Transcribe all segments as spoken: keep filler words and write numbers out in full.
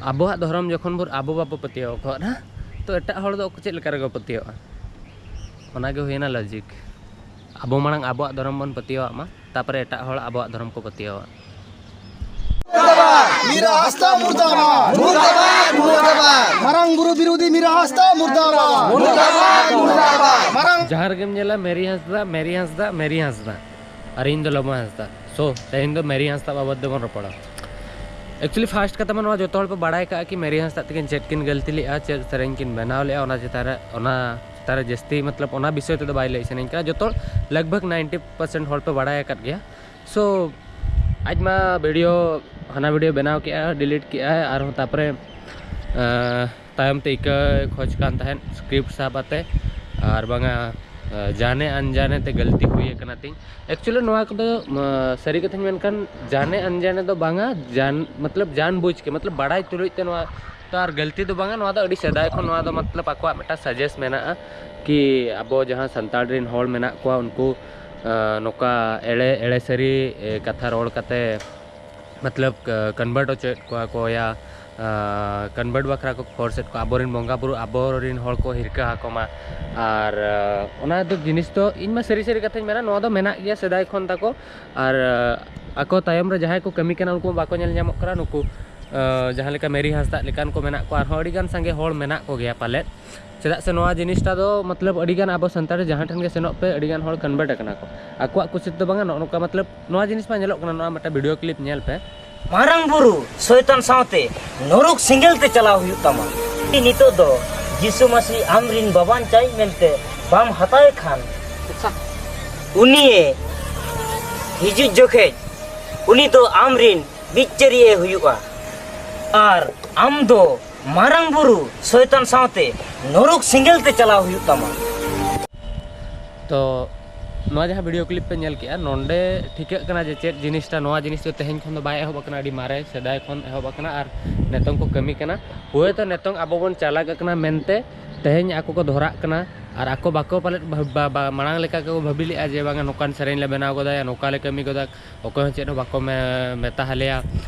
ᱟᱵᱚᱣᱟᱜ ᱫᱷᱚᱨᱚᱢ ᱡᱚᱠᱷᱚᱱ ᱵᱚᱱ, ᱟᱵᱚ ᱵᱟᱵᱚ ᱯᱟᱹᱛᱭᱟᱹᱣ ᱠᱚᱣᱟ ᱱᱟ, ᱛᱚ ᱮᱴᱟᱜ ᱦᱚᱲ ᱫᱚ ᱪᱮᱫ ᱞᱮᱠᱟ ᱨᱮᱠᱚ ᱯᱟᱹᱛᱭᱟᱹᱣᱟᱜᱼᱟ? ᱚᱱᱟᱜᱮ ᱦᱩᱭᱱᱟ ᱞᱚᱡᱤᱠ᱾ ᱟᱵᱚ ᱢᱟᱲᱟᱝ ᱟᱵᱚᱣᱟᱜ ᱫᱷᱚᱨᱚᱢ ᱵᱚᱱ ᱯᱟᱹᱛᱭᱟᱹᱣᱟᱜ ᱢᱟ, ᱛᱟᱯᱚᱨᱮ ᱮᱴᱟᱜ ᱦᱚᱲ ᱟᱵᱚᱣᱟᱜ ᱫᱷᱚᱨᱚᱢ ᱠᱚ ᱯᱟᱹᱛᱭᱟᱹᱣᱟᱜᱼᱟ᱾ ᱢᱤᱨᱟ ᱦᱟᱸᱥᱫᱟ ᱢᱩᱨᱫᱟᱵᱟᱫ᱾ ᱢᱩᱨᱫᱟᱵᱟᱫ, ᱢᱩᱨᱫᱟᱵᱟᱫ᱾ ᱢᱟᱨᱟᱝ ᱵᱩᱨᱩ ᱵᱤᱨᱳᱫᱷᱤ ᱢᱤᱨᱟ ᱦᱟᱸᱥᱫᱟ ᱢᱩᱨᱫᱟᱵᱟᱫ᱾ ᱢᱩᱨᱫᱟᱵᱟᱫ, ᱢᱩᱨᱫᱟᱵᱟᱫ᱾ ᱢᱟᱨᱟᱝ ᱡᱟᱦᱟᱸ ᱨᱮᱜᱮᱢ ᱧᱮᱞᱟ ᱢᱮᱨᱤ ᱦᱟᱸᱥᱫᱟ, ᱢᱮᱨᱤ ᱦᱟᱸᱥᱫᱟ, ᱢᱮᱨᱤ ᱦᱟᱸᱥᱫᱟ, ᱟᱨ ᱤᱧ ᱫᱚ ᱞᱚᱵᱚ ᱦᱟᱸᱥᱫᱟ᱾ ᱥᱳ ᱛᱮᱦᱮᱧ ᱫᱚ ᱢᱮᱨᱤ ᱦᱟᱸᱥᱫᱟ ᱵᱟᱵᱚᱫ ᱛᱮᱵᱚᱱ ᱨᱚᱯᱚᱲᱟ᱾ ᱮᱠᱪᱩᱭᱮᱞᱤ ᱯᱷᱟᱥᱴ ᱠᱟᱛᱷᱟ ᱢᱟ ᱱᱚᱣᱟ ᱡᱚᱛᱚ ᱦᱚᱲ ᱯᱮ ᱵᱟᱲᱟᱭ ᱠᱟᱜᱼᱟ ᱠᱤ ᱢᱮᱨᱤ ᱦᱟᱸᱥᱫᱟ ᱛᱟᱹᱠᱤᱱ ᱪᱮᱫ ᱠᱤᱱ ᱜᱟᱹᱞᱛᱤ ᱞᱮᱜᱼᱟ, ᱪᱮᱫ ᱥᱮᱨᱮᱧ ᱠᱤᱱ ᱵᱮᱱᱟᱣ ᱞᱮᱜᱼᱟ, ᱚᱱᱟ ᱪᱮᱛᱟᱱ ᱨᱮ, ᱚᱱᱟ ᱪᱮᱛᱟᱱ ᱨᱮ ᱡᱟᱹᱥᱛᱤ ᱢᱚᱛᱞᱚᱵ ᱚᱱᱟ ᱵᱤᱥᱚᱭ ᱛᱮᱫᱚ ᱵᱟᱭ ᱞᱟᱹᱭ ᱥᱟᱱᱟᱧ ᱠᱟᱱᱟ᱾ ᱡᱚᱛᱚ ᱞᱟᱜᱽ ᱵᱷᱟᱜᱽ ᱱᱟᱭᱤᱱᱴᱤ ᱯᱟᱨᱥᱮᱱᱴ ᱦᱚᱲ ᱯᱮ ᱵᱟᱲᱟᱭ ᱟᱠᱟᱫ ᱜᱮᱭᱟ᱾ ᱥᱳ ᱟᱡ ᱢᱟ ᱵᱷᱤᱰᱤᱭᱳ, ᱦᱟᱱᱟ ᱵᱷᱤᱰᱤᱭᱳ ᱵᱮᱱᱟᱣ ᱠᱮᱜᱼᱟ, ᱰᱤᱞᱤᱴ ᱠᱮᱜᱼᱟᱭ, ᱟᱨᱦᱚᱸ ᱛᱟᱨᱯᱚᱨᱮ ᱟᱸ, ᱛᱟᱭᱚᱢ ᱛᱮ ᱤᱠᱟᱹ ᱠᱷᱚᱡᱽ ᱠᱟᱱ ᱛᱟᱦᱮᱸᱫ ᱥᱠᱨᱤᱯᱴ ᱥᱟᱵ ᱟᱛᱮ, ᱟᱨ ᱵᱟᱝᱟ ᱟᱸ, ᱡᱟᱱᱮ ᱟᱱᱡᱟᱱᱮ ᱛᱮ ᱜᱟᱹᱞᱛᱤ ᱦᱩᱭ ᱟᱠᱟᱱᱟ ᱛᱤᱧ᱾ ᱮᱠᱪᱩᱭᱮᱞᱤ ᱱᱚᱣᱟ ᱠᱚᱫᱚ ᱟᱸ, ᱥᱟᱹᱨᱤ ᱠᱟᱛᱷᱟᱧ ᱢᱮᱱᱠᱷᱟᱱ ᱡᱟᱱᱮ ᱟᱱᱡᱟᱱᱮ ᱫᱚ ᱵᱟᱝᱟ, ᱡᱟᱱ ᱢᱚᱛᱞᱚᱵ ᱡᱟᱱ ᱵᱩᱡᱽ ᱠᱮ, ᱢᱚᱛᱞᱚᱵ ᱵᱟᱲᱟᱭ ᱛᱩᱞᱩᱡ ᱛᱮ ᱱᱚᱣᱟ ᱛᱚ ᱟᱨ ᱜᱟᱹᱞᱛᱤ ᱫᱚ ᱵᱟᱝᱟ, ᱱᱚᱣᱟ ᱫᱚ ᱟᱹᱰᱤ ᱥᱮᱫᱟᱭ ᱠᱷᱚᱱ ᱱᱚᱣᱟ ᱫᱚ ᱢᱚᱛᱞᱚᱵ ᱟᱠᱚᱣᱟᱜ ᱢᱤᱫᱴᱟᱝ ᱥᱟᱡᱮᱥ ᱢᱮᱱᱟᱜᱼᱟ ᱠᱤ ᱟᱵᱚ ᱡᱟᱦᱟᱸ ᱥᱟᱱᱛᱟᱲ ᱨᱮᱱ ᱦᱚᱲ ᱢᱮᱱᱟᱜ ᱠᱚᱣᱟ ᱩᱱᱠᱩ ᱟᱸ, ᱱᱚᱝᱠᱟ ᱮᱲᱮ ᱮᱲᱮ ᱥᱟᱹᱨᱤ ᱮ, ᱠᱟᱛᱷᱟ ᱨᱚᱲ ᱠᱟᱛᱮ ᱢᱚᱛᱞᱚᱵ ᱠᱚᱱᱵᱷᱟᱨᱴ ᱦᱚᱪᱚᱭᱮᱫ ᱠᱚᱣᱟ ᱠᱚ ᱭᱟ ᱠᱚᱱᱵᱷᱟᱨᱴ ᱵᱟᱠᱷᱨᱟ ᱠᱚ ᱯᱷᱳᱨᱥ ᱮᱫ ᱠᱚᱣᱟ, ᱟᱵᱚᱨᱮᱱ ᱵᱚᱸᱜᱟ ᱵᱩᱨᱩ ᱟᱵᱚᱨᱮᱱ ᱦᱚᱲ ᱠᱚ ᱦᱤᱨᱠᱟᱹ ᱟᱠᱚ ᱢᱟ᱾ ᱟᱨ ᱟᱸ, ᱚᱱᱟ ᱫᱚ ᱡᱤᱱᱤᱥ ᱫᱚ ᱤᱧ ᱢᱟ ᱥᱟᱹᱨᱤ ᱥᱟᱹᱨᱤ ᱠᱟᱛᱷᱟᱧ ᱢᱮᱱᱟ, ᱱᱚᱣᱟ ᱫᱚ ᱢᱮᱱᱟᱜ ᱜᱮᱭᱟ ᱥᱮᱫᱟᱭ ᱠᱷᱚᱱ ᱛᱟᱠᱚ᱾ ᱟᱨ ᱟᱸ, ᱟᱠᱚ ᱛᱟᱭᱚᱢ ᱨᱮ ᱡᱟᱦᱟᱸᱭ ᱠᱚ ᱠᱟᱹᱢᱤ ᱠᱟᱱᱟ ᱩᱱᱠᱩ ᱢᱟ ᱵᱟᱠᱚ ᱧᱮᱞ ᱧᱟᱢᱚᱜ ᱠᱟᱱᱟ᱾ ᱱᱩᱠᱩ ᱟᱸ, ᱡᱟᱦᱟᱸ ᱞᱮᱠᱟ ᱢᱮᱨᱤ ᱦᱟᱸᱥᱫᱟᱜ ᱞᱮᱠᱟᱱ ᱠᱚ ᱢᱮᱱᱟᱜ ᱠᱚᱣᱟ, ᱟᱨᱦᱚᱸ ᱟᱹᱰᱤᱜᱟᱱ ᱥᱟᱸᱜᱮ ᱦᱚᱲ ᱢᱮᱱᱟᱜ ᱠᱚᱜᱮᱭᱟ ᱯᱟᱞᱮᱫ᱾ ᱪᱮᱫᱟᱜ ᱥᱮ ᱱᱚᱣᱟ ᱡᱤᱱᱤᱥᱴᱟ ᱫᱚ ᱢᱚᱛᱞᱚᱵ ᱟᱹᱰᱤᱜᱟᱱ ᱟᱵᱚ ᱥᱟᱱᱛᱟᱲ ᱡᱟᱦᱟᱸ ᱴᱷᱮᱱ ᱜᱮ ᱥᱮᱱᱚᱜ ᱯᱮ, ᱟᱹᱰᱤᱜᱟᱱ ᱦᱚᱲ ᱠᱚᱱᱵᱷᱟᱨᱴ ᱟᱠᱟᱱᱟ ᱠᱚ ᱟᱠᱚᱣᱟᱜ ᱠᱩᱥᱤ ᱛᱮᱫᱚ ᱵᱟᱝᱟ᱾ ᱱᱚᱜᱼᱚ ᱱᱚᱝᱠᱟ ᱢᱚᱛᱞᱚᱵ ᱱᱚᱣᱟ ᱡᱤᱱᱤᱥ ᱢᱟ ᱧᱮᱞᱚᱜ ᱠᱟᱱᱟ, ᱱᱚᱣᱟ ᱢᱤᱫᱴᱟᱝ ᱵᱷᱤᱰᱤᱭᱳ ᱠᱞᱤᱯ ᱧᱮᱞ ᱯᱮ᱾ ᱢᱟᱨᱟᱝ ᱵᱩᱨᱩ ᱥᱚᱭᱛᱟᱱ ᱥᱟᱶᱛᱮ ᱱᱚᱨᱚᱠ ᱥᱮᱸᱜᱮᱞ ᱛᱮ ᱪᱟᱞᱟᱣ ᱦᱩᱭᱩᱜ ᱛᱟᱢᱟ᱾ ᱱᱤᱛᱚᱜ ᱫᱚ ᱡᱤᱥᱩ ᱢᱟᱹᱥᱤ ᱟᱢᱨᱤᱱ ᱵᱟᱵᱟᱧᱪᱟᱭ ᱢᱮᱱᱛᱮ ᱵᱟᱢ ᱦᱟᱛᱟᱣᱮ ᱠᱷᱟᱱ, ᱩᱱᱤᱭᱮ ᱦᱤᱡᱩᱜ ᱡᱚᱠᱷᱮᱡ ᱩᱱᱤ ᱫᱚ ᱟᱢᱨᱤᱱ ᱵᱤᱪᱟᱹᱨᱤᱭᱟᱹ ᱦᱩᱭᱩᱜᱼᱟ᱾ ᱟᱨ ᱟᱢ ᱫᱚ ᱢᱟᱨᱟᱝ ᱵᱩᱨᱩ ᱥᱚᱭᱛᱟᱱ ᱥᱟᱶᱛᱮ ᱱᱚᱨᱚᱠ ᱥᱮᱸᱜᱮᱞ ᱛᱮ ᱪᱟᱞᱟᱣ ᱦᱩᱭᱩᱜ ᱛᱟᱢᱟ᱾ ᱛᱚ ᱱᱚᱣᱟ ᱡᱟᱦᱟᱸ ᱵᱷᱤᱰᱤᱭᱳ ᱠᱞᱤᱯ ᱯᱮ ᱧᱮᱞ ᱠᱮᱜᱼᱟ, ᱱᱚᱸᱰᱮ ᱴᱷᱤᱠᱟᱹᱜ ᱠᱟᱱᱟ ᱡᱮ ᱪᱮᱫ ᱡᱤᱱᱤᱥᱴᱟ, ᱱᱚᱣᱟ ᱡᱤᱱᱤᱥ ᱫᱚ ᱛᱮᱦᱮᱧ ᱠᱷᱚᱱ ᱫᱚ ᱵᱟᱭ ᱮᱦᱚᱵ ᱟᱠᱟᱱᱟ, ᱟᱹᱰᱤ ᱢᱟᱨᱮ ᱥᱮᱫᱟᱭ ᱠᱷᱚᱱ ᱮᱦᱚᱵ ᱟᱠᱟᱱᱟ᱾ ᱟᱨ ᱱᱤᱛᱚᱝ ᱠᱚ ᱠᱟᱹᱢᱤ ᱠᱟᱱᱟ, ᱦᱳᱭᱛᱳ ᱱᱤᱛᱚᱝ ᱟᱵᱚ ᱵᱚᱱ ᱪᱟᱞᱟᱠ ᱟᱠᱟᱱᱟ ᱢᱮᱱᱛᱮ ᱛᱮᱦᱮᱧ ᱟᱠᱚ ᱠᱚ ᱫᱷᱚᱨᱟᱜ ᱠᱟᱱᱟ᱾ ᱟᱨ ᱟᱠᱚ ᱵᱟᱠᱚ ᱯᱟᱞᱮᱫ ᱵᱷᱟ-, ᱵᱟ-, ᱵᱟ-, ᱢᱟᱲᱟᱝ ᱞᱮᱠᱟ ᱠᱚ ᱵᱷᱟᱹᱵᱤ ᱞᱮᱫᱼᱟ ᱡᱮ ᱵᱟᱝᱟ ᱱᱚᱝᱠᱟᱱ ᱥᱮᱨᱮᱧ ᱞᱮ ᱵᱮᱱᱟᱣ ᱜᱚᱫᱟ, ᱱᱚᱝᱠᱟ ᱞᱮ ᱠᱟᱹᱢᱤ ᱜᱚᱫᱟ, ᱚᱠᱚᱭ ᱦᱚᱸ ᱪᱮᱫ ᱦᱚᱸ ᱵᱟᱠᱚ ᱢᱮ-, ᱢᱮᱛᱟ ᱦᱟᱞᱮᱭᱟ,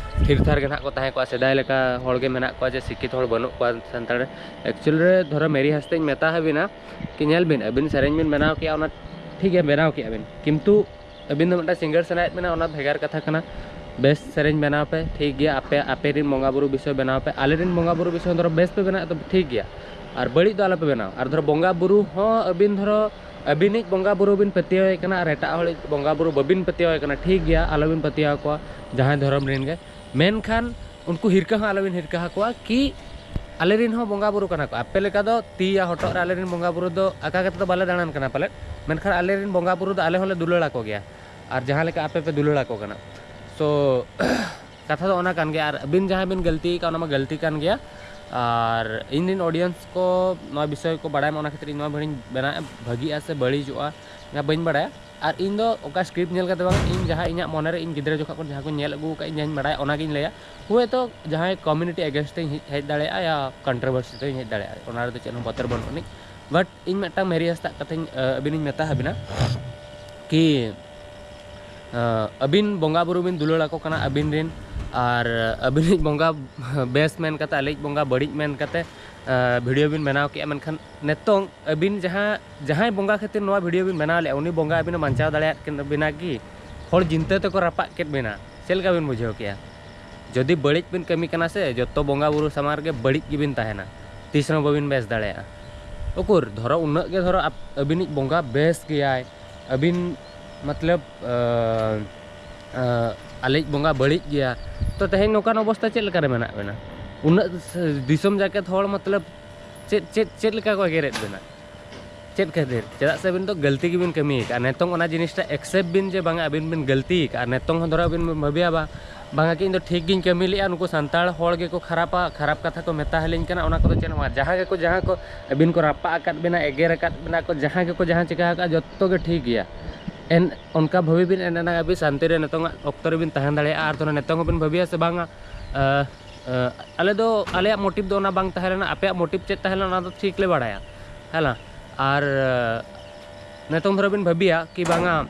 ᱛᱷᱤᱨ ᱛᱷᱟᱨ ᱜᱮ ᱱᱟᱦᱟᱜ ᱠᱚ ᱛᱟᱦᱮᱸ ᱠᱚᱜᱼᱟ᱾ ᱥᱮᱫᱟᱭ ᱞᱮᱠᱟ ᱦᱚᱲ ᱜᱮ ᱢᱮᱱᱟᱜ ᱠᱚᱣᱟ ᱡᱮ ᱥᱤᱠᱠᱷᱤᱛ ᱦᱚᱲ ᱵᱟᱹᱱᱩᱜ ᱠᱚᱣᱟ ᱥᱟᱱᱛᱟᱲ ᱨᱮ᱾ Actual ᱨᱮ ᱫᱷᱚᱨᱚ ᱢᱮᱨᱤ ᱦᱟᱸᱥᱫᱟᱧ ᱢᱮᱛᱟ ᱦᱟᱵᱤᱱᱟ ᱠᱤ ᱧᱮᱞ ᱵᱤᱱ, ᱟᱹᱵᱤᱱ ᱥᱮᱨᱮᱧ ᱵᱤᱱ ᱵᱮᱱᱟᱣ ᱠᱮᱜᱼᱟ, ᱚᱱᱟ ᱴᱷᱤᱠ ᱜᱮᱭᱟ, ᱵᱮᱱᱟᱣ ᱠᱮᱜᱼᱟ ᱵᱤᱱ, ᱠᱤᱱᱛᱩ ᱟᱹᱵᱤᱱ ᱫᱚ ᱢᱤᱫᱴᱟᱝ singer ᱥᱟᱱᱟᱭᱮᱫ ᱵᱮᱱᱟ, ᱚᱱᱟ ᱵᱷᱮᱜᱟᱨ ᱠᱟᱛᱷᱟ ᱠᱟᱱᱟ᱾ ᱵᱮᱥ ᱥᱮᱨᱮᱧ ᱵᱮᱱᱟᱣ ᱯᱮ, ᱴᱷᱤᱠ ᱜᱮᱭᱟ, ᱟᱯᱮ, ᱟᱯᱮ ᱨᱮᱱ ᱵᱚᱸᱜᱟ ᱵᱩᱨᱩ ᱵᱤᱥᱚᱭ ᱵᱮᱱᱟᱣ ᱯᱮ, ᱟᱞᱮ ᱨᱮᱱ ᱵᱚᱸᱜᱟ ᱵᱩᱨᱩ ᱵᱤᱥᱚᱭ ᱫᱷᱚᱨᱚ ᱵᱮᱥ ᱯᱮ ᱵᱮᱱᱟᱣ ᱛᱚᱵᱮ ᱴᱷᱤᱠ ᱜᱮᱭᱟ, ᱟᱨ ᱵᱟᱹᱲᱤᱡ ᱫᱚ ᱟᱞᱚ ᱯᱮ ᱵᱮᱱᱟᱣ᱾ ᱟᱨ ᱫᱷᱚᱨᱚ ᱵᱚᱸᱜᱟ ᱵᱩᱨᱩ ᱦᱚᱸ ᱟᱹᱵᱤᱱ ᱫᱷᱚᱨᱚ ᱟᱹᱵᱤᱱᱤᱡ ᱵᱚᱸᱜᱟ ᱵᱩᱨᱩ ᱵᱤᱱ ᱯᱟᱹᱛᱭᱟᱹᱣ ᱟᱭ ᱠᱟᱱᱟ ᱟᱨ ᱮᱴᱟᱜ ᱦᱚᱲᱤᱡ ᱵᱚᱸᱜᱟ ᱵᱩᱨᱩ ᱵᱟᱹᱵᱤᱱ ᱯᱟᱹᱛᱭᱟᱹᱣ ᱟᱭ ᱠᱟᱱᱟ, ᱴᱷᱤᱠ ᱜᱮᱭᱟ, ᱟᱞᱚᱵᱤᱱ ᱯᱟᱹᱛᱭᱟᱹᱣ ᱟᱠᱚᱣᱟ ᱡᱟᱦᱟᱸᱭ ᱫᱷᱚᱨᱚᱢ ᱨᱮᱱ ᱜᱮ, ᱢᱮᱱᱠᱷᱟᱱ ᱩᱱᱠᱩ ᱦᱤᱨᱠᱟᱹ ᱦᱚᱸ ᱟᱞᱚᱵᱤᱱ ᱦᱤᱨᱠᱟᱹ ᱟᱠᱚᱣᱟ ᱠᱤ ᱟᱞᱮ ᱨᱮᱱ ᱦᱚᱸ ᱵᱚᱸᱜᱟ ᱵᱩᱨᱩ ᱠᱟᱱᱟ ᱠᱚ᱾ ᱟᱯᱮ ᱞᱮᱠᱟ ᱫᱚ ᱛᱤ ᱭᱟ ᱦᱚᱴᱚᱜ ᱨᱮ ᱟᱞᱮ ᱨᱮᱱ ᱵᱚᱸᱜᱟ ᱵᱩᱨᱩ ᱫᱚ ᱟᱠᱟ ᱠᱟᱛᱮ ᱫᱚ ᱵᱟᱞᱮ ᱫᱟᱬᱟᱱ ᱠᱟᱱᱟ ᱯᱟᱞᱮᱫ, ᱢᱮᱱᱠᱷᱟᱱ ᱟᱞᱮ ᱨᱮᱱ ᱵᱚᱸᱜᱟ ᱵᱩᱨᱩ ᱫᱚ ᱟᱞᱮ ᱦᱚᱸᱞᱮ ᱫᱩᱞᱟᱹᱲ ᱟᱠᱚ ᱜᱮᱭᱟ᱾ ᱟᱨ ᱡᱟᱦᱟᱸ ᱞᱮᱠᱟ ᱟᱯᱮ ᱯᱮ ᱫᱩᱞᱟᱹᱲ ᱟᱠᱚ ᱠᱟᱱᱟ᱾ So ᱠᱟᱛᱷᱟ ᱫᱚ ᱚᱱᱟ ᱠᱟᱱ ᱜᱮᱭᱟ, ᱟᱨ ᱟᱹᱵᱤᱱ ᱡᱟᱦᱟᱸᱭ ᱵᱤᱱ ᱜᱟᱹᱞᱛᱤ ᱟᱠᱟᱫ ᱚᱱᱟ ᱢᱟ ᱜᱟᱹᱞᱛᱤ ᱠᱟᱱ ᱜᱮᱭᱟ᱾ ᱟᱨ ᱤᱧ ᱨᱮᱱ audience ᱠᱚ ᱱᱚᱣᱟ ᱵᱤᱥᱚᱭ ᱠᱚ ᱵᱟᱲᱟᱭ ᱢᱟ, ᱚᱱᱟ ᱠᱷᱟᱹᱛᱤᱨ ᱤᱧ ᱱᱚᱣᱟ ᱵᱷᱤᱰᱤᱭᱳᱧ ᱵᱮᱱᱟᱣᱮᱫᱼᱟ, ᱵᱷᱟᱹᱜᱤᱜᱼᱟ ᱥᱮ ᱵᱟᱹᱲᱤᱡᱚᱜᱼᱟ ᱚᱱᱟ ᱵᱟᱹᱧ ᱵᱟᱲᱟᱭᱟ᱾ ᱟᱨ ᱤᱧ ᱫᱚ ᱚᱠᱟ script ᱧᱮᱞ ᱠᱟᱛᱮ ᱵᱟᱝ, ᱤᱧ ᱡᱟᱦᱟᱸ ᱤᱧᱟᱹᱜ ᱢᱚᱱᱮᱨᱮ ᱤᱧ ᱜᱤᱫᱽᱨᱟᱹ ᱡᱚᱠᱷᱚᱱ ᱠᱷᱚᱱ ᱡᱟᱦᱟᱸ ᱠᱚᱧ ᱧᱮᱞ ᱟᱹᱜᱩ ᱟᱠᱟᱫ, ᱤᱧ ᱡᱟᱦᱟᱸᱧ ᱵᱟᱲᱟᱭᱟ ᱚᱱᱟᱜᱤᱧ ᱞᱟᱹᱭᱟ᱾ ᱦᱳᱭᱛᱳ ᱡᱟᱦᱟᱸᱭ community against ᱤᱧ ᱦᱮᱡ ᱫᱟᱲᱮᱭᱟᱜᱼᱟ ᱭᱟ controversy ᱛᱮᱧ ᱦᱮᱡ ᱫᱟᱲᱮᱭᱟᱜᱼᱟ, ᱚᱱᱟ ᱨᱮᱫᱚ ᱪᱮᱫ ᱦᱚᱸ ᱵᱚᱛᱚᱨ ᱵᱟᱹᱱᱩᱜ ᱟᱹᱱᱤᱡ᱾ But ᱤᱧ ᱢᱤᱫᱴᱟᱝ ᱢᱮᱨᱤ ᱦᱟᱸᱥᱫᱟᱜ ᱠᱟᱛᱷᱟᱧ ᱟᱹᱵᱤᱱᱤᱧ ᱢᱮᱛᱟ ᱦᱟᱵᱤᱱᱟ ᱠᱤ ᱟᱹᱵᱤᱱ ᱵᱚᱸᱜᱟ ᱵᱩᱨᱩ ᱵᱤᱱ ᱫᱩᱞᱟᱹᱲ ᱟᱠᱚ ᱠᱟᱱᱟ ᱟᱹᱵᱤᱱ ᱨᱮᱱ, ᱟᱨ ᱟᱹᱵᱤᱱᱤᱡ ᱵᱚᱸᱜᱟ ᱵᱮᱥ ᱢᱮᱱ ᱠᱟᱛᱮ ᱟᱞᱮᱭᱤᱡ ᱵᱚᱸᱜᱟ ᱵᱟᱹᱲᱤᱡ ᱢᱮᱱ ᱠᱟᱛᱮ ᱵᱷᱤᱰᱤᱭᱳ ᱵᱤᱱ ᱵᱮᱱᱟᱣ ᱠᱮᱜᱼᱟ, ᱢᱮᱱᱠᱷᱟᱱ ᱱᱤᱛᱚᱝ ᱟᱹᱵᱤᱱ ᱡᱟᱦᱟᱸ, ᱡᱟᱦᱟᱸᱭ ᱵᱚᱸᱜᱟ ᱠᱷᱟᱹᱛᱤᱨ ᱱᱚᱣᱟ ᱵᱷᱤᱰᱤᱭᱳ ᱵᱤᱱ ᱵᱮᱱᱟᱣ ᱞᱮᱜᱼᱟ, ᱩᱱᱤ ᱵᱚᱸᱜᱟ ᱟᱹᱵᱤᱱᱮ ᱵᱟᱧᱪᱟᱣ ᱫᱟᱲᱮᱭᱟᱜ ᱠᱤᱱ-, ᱵᱤᱱᱟ ᱠᱤ? ᱦᱚᱲ ᱡᱤᱱᱛᱟᱹ ᱛᱮᱠᱚ ᱨᱟᱯᱟᱜ ᱠᱮᱫ ᱵᱤᱱᱟ, ᱪᱮᱫ ᱞᱮᱠᱟ ᱵᱤᱱ ᱵᱩᱡᱷᱟᱹᱣ ᱠᱮᱜᱼᱟ? ᱡᱩᱫᱤ ᱵᱟᱹᱲᱤᱡ ᱵᱤᱱ ᱠᱟᱹᱢᱤ ᱠᱟᱱᱟ ᱥᱮ, ᱡᱚᱛᱚ ᱵᱚᱸᱜᱟ ᱵᱩᱨᱩ ᱥᱟᱢᱟᱝ ᱨᱮᱜᱮ ᱵᱟᱹᱲᱤᱡ ᱜᱮᱵᱤᱱ ᱛᱟᱦᱮᱱᱟ, ᱛᱤᱥ ᱦᱚᱸ ᱵᱟᱹᱵᱤᱱ ᱵᱮᱥ ᱫᱟᱲᱮᱭᱟᱜᱼᱟ᱾ ᱩᱠᱩᱨ, ᱫᱷᱚᱨᱚ ᱩᱱᱟᱹᱜ ᱜᱮ ᱫᱷᱚᱨᱚ ᱟᱯ-, ᱟᱹᱵᱤᱱᱤᱡ ᱵᱚᱸᱜᱟ ᱵᱮᱥ ᱜᱮᱭᱟᱭ, ᱟᱹᱵᱤᱱ ᱢᱚᱛᱞᱚᱵ, ᱟᱹ, ᱟᱹ, ᱟᱞᱮᱭᱤᱡ ᱵᱚᱸᱜᱟ ᱵᱟᱹᱲᱤᱡ ᱜᱮᱭᱟ, ᱛᱚ ᱛᱮᱦᱮᱧ ᱱᱚᱝᱠᱟᱱ ᱚᱵᱚᱥᱛᱟ ᱪᱮᱫ ᱞᱮᱠᱟᱨᱮ ᱢᱮᱱᱟᱜ ᱵᱮᱱᱟ? ᱩᱱᱟᱹᱜ ᱫᱤᱥᱚᱢ ᱡᱟᱠᱮᱛ ᱦᱚᱲ ᱢᱚᱛᱞᱚᱵ ᱪᱮᱫ, ᱪᱮᱫ, ᱪᱮᱫ ᱞᱮᱠᱟ ᱠᱚ ᱮᱜᱮᱨᱮᱫ ᱵᱮᱱᱟ? ᱪᱮᱫ ᱠᱷᱟᱹᱛᱤᱨ? ᱪᱮᱫᱟᱜ ᱥᱮ ᱟᱹᱵᱤᱱ ᱫᱚ ᱜᱟᱹᱞᱛᱤ ᱜᱮᱵᱤᱱ ᱠᱟᱹᱢᱤ ᱟᱠᱟᱫᱼᱟ᱾ ᱱᱤᱛᱚᱝ ᱚᱱᱟ ᱡᱤᱱᱤᱥᱴᱟ accept ᱵᱤᱱ ᱡᱮ ᱵᱟᱝᱟ ᱟᱹᱵᱤᱱ ᱵᱤᱱ ᱜᱟᱹᱞᱛᱤ ᱟᱠᱟᱫᱼᱟ᱾ ᱱᱤᱛᱚᱝ ᱦᱚᱸ ᱫᱷᱚᱨᱚ ᱟᱹᱵᱤᱱ ᱵᱤᱱ ᱵᱷᱟᱹᱵᱤᱭᱟ ᱵᱟ-, ᱵᱟᱝᱟ ᱠᱤ ᱤᱧ ᱫᱚ ᱴᱷᱤᱠ ᱜᱤᱧ ᱠᱟᱹᱢᱤ ᱞᱮᱫᱼᱟ, ᱱᱩᱠᱩ ᱥᱟᱱᱛᱟᱲ ᱦᱚᱲ ᱜᱮᱠᱚ ᱠᱷᱟᱨᱟᱯᱟ, ᱠᱷᱟᱨᱟᱯ ᱠᱟᱛᱷᱟ ᱠᱚ ᱢᱮᱛᱟ ᱦᱟᱹᱞᱤᱧ ᱠᱟᱱᱟ, ᱚᱱᱟ ᱠᱚᱫᱚ ᱪᱮᱫ ᱦᱚᱸ ᱵᱟᱝ᱾ ᱡᱟᱦᱟᱸ ᱜᱮᱠᱚ, ᱡᱟᱦᱟᱸ ᱠᱚ ᱟᱹᱵᱤᱱ ᱠᱚ ᱨᱟᱯᱟᱜ ᱟᱠᱟᱫ ᱵᱮᱱᱟ, ᱮᱜᱮᱨ ᱟᱠᱟᱫ ᱵᱮᱱᱟ ᱠᱚ, ᱡᱟᱦᱟᱸ ᱜᱮᱠᱚ ᱡᱟᱦᱟᱸ ᱪᱤᱠᱟ ᱟᱠᱟᱫᱼᱟ, ᱡᱚᱛᱚ ᱜᱮ ᱴᱷᱤᱠ ᱜᱮᱭᱟ᱾ ᱮᱱ, ᱚᱱᱠᱟ ᱵᱷᱟᱹᱵᱤ ᱵᱤᱱ, ᱮᱱ ᱮᱱᱟᱝ ᱟᱹᱵᱤᱱ ᱥᱟᱱᱛᱤ ᱨᱮ ᱱᱤᱛᱚᱝᱟᱜ ᱚᱠᱛᱚ ᱨᱮᱵᱤᱱ ᱛᱟᱦᱮᱸ ᱫᱟᱲᱮᱭᱟᱜᱼᱟ᱾ ᱟᱨ ᱛᱚ ᱱᱤᱛᱚᱝ ᱦᱚᱸᱵᱤᱱ ᱵᱷᱟᱹᱵᱤᱭᱟ ᱥᱮ ᱵᱟᱝᱟ, ᱟᱹ, ᱟᱹ, ᱟᱞᱮ ᱫᱚ, ᱟᱞᱮᱭᱟᱜ motive ᱫᱚ ᱚᱱᱟ ᱵᱟᱝ ᱛᱟᱦᱮᱸ ᱞᱮᱱᱟ, ᱟᱯᱮᱭᱟᱜ motive ᱪᱮᱫ ᱛᱟᱦᱮᱸ ᱞᱮᱱᱟ ᱚᱱᱟ ᱫᱚ ᱴᱷᱤᱠ ᱞᱮ ᱵᱟᱲᱟᱭᱟ, ᱦᱮᱸ ᱞᱟ? ᱟᱨ ᱱᱤᱛᱚᱝ ᱫᱷᱟᱨᱟ ᱵᱤᱱ ᱵᱷᱟᱹᱵᱤᱭᱟ ᱠᱤ ᱵᱟᱝᱟ,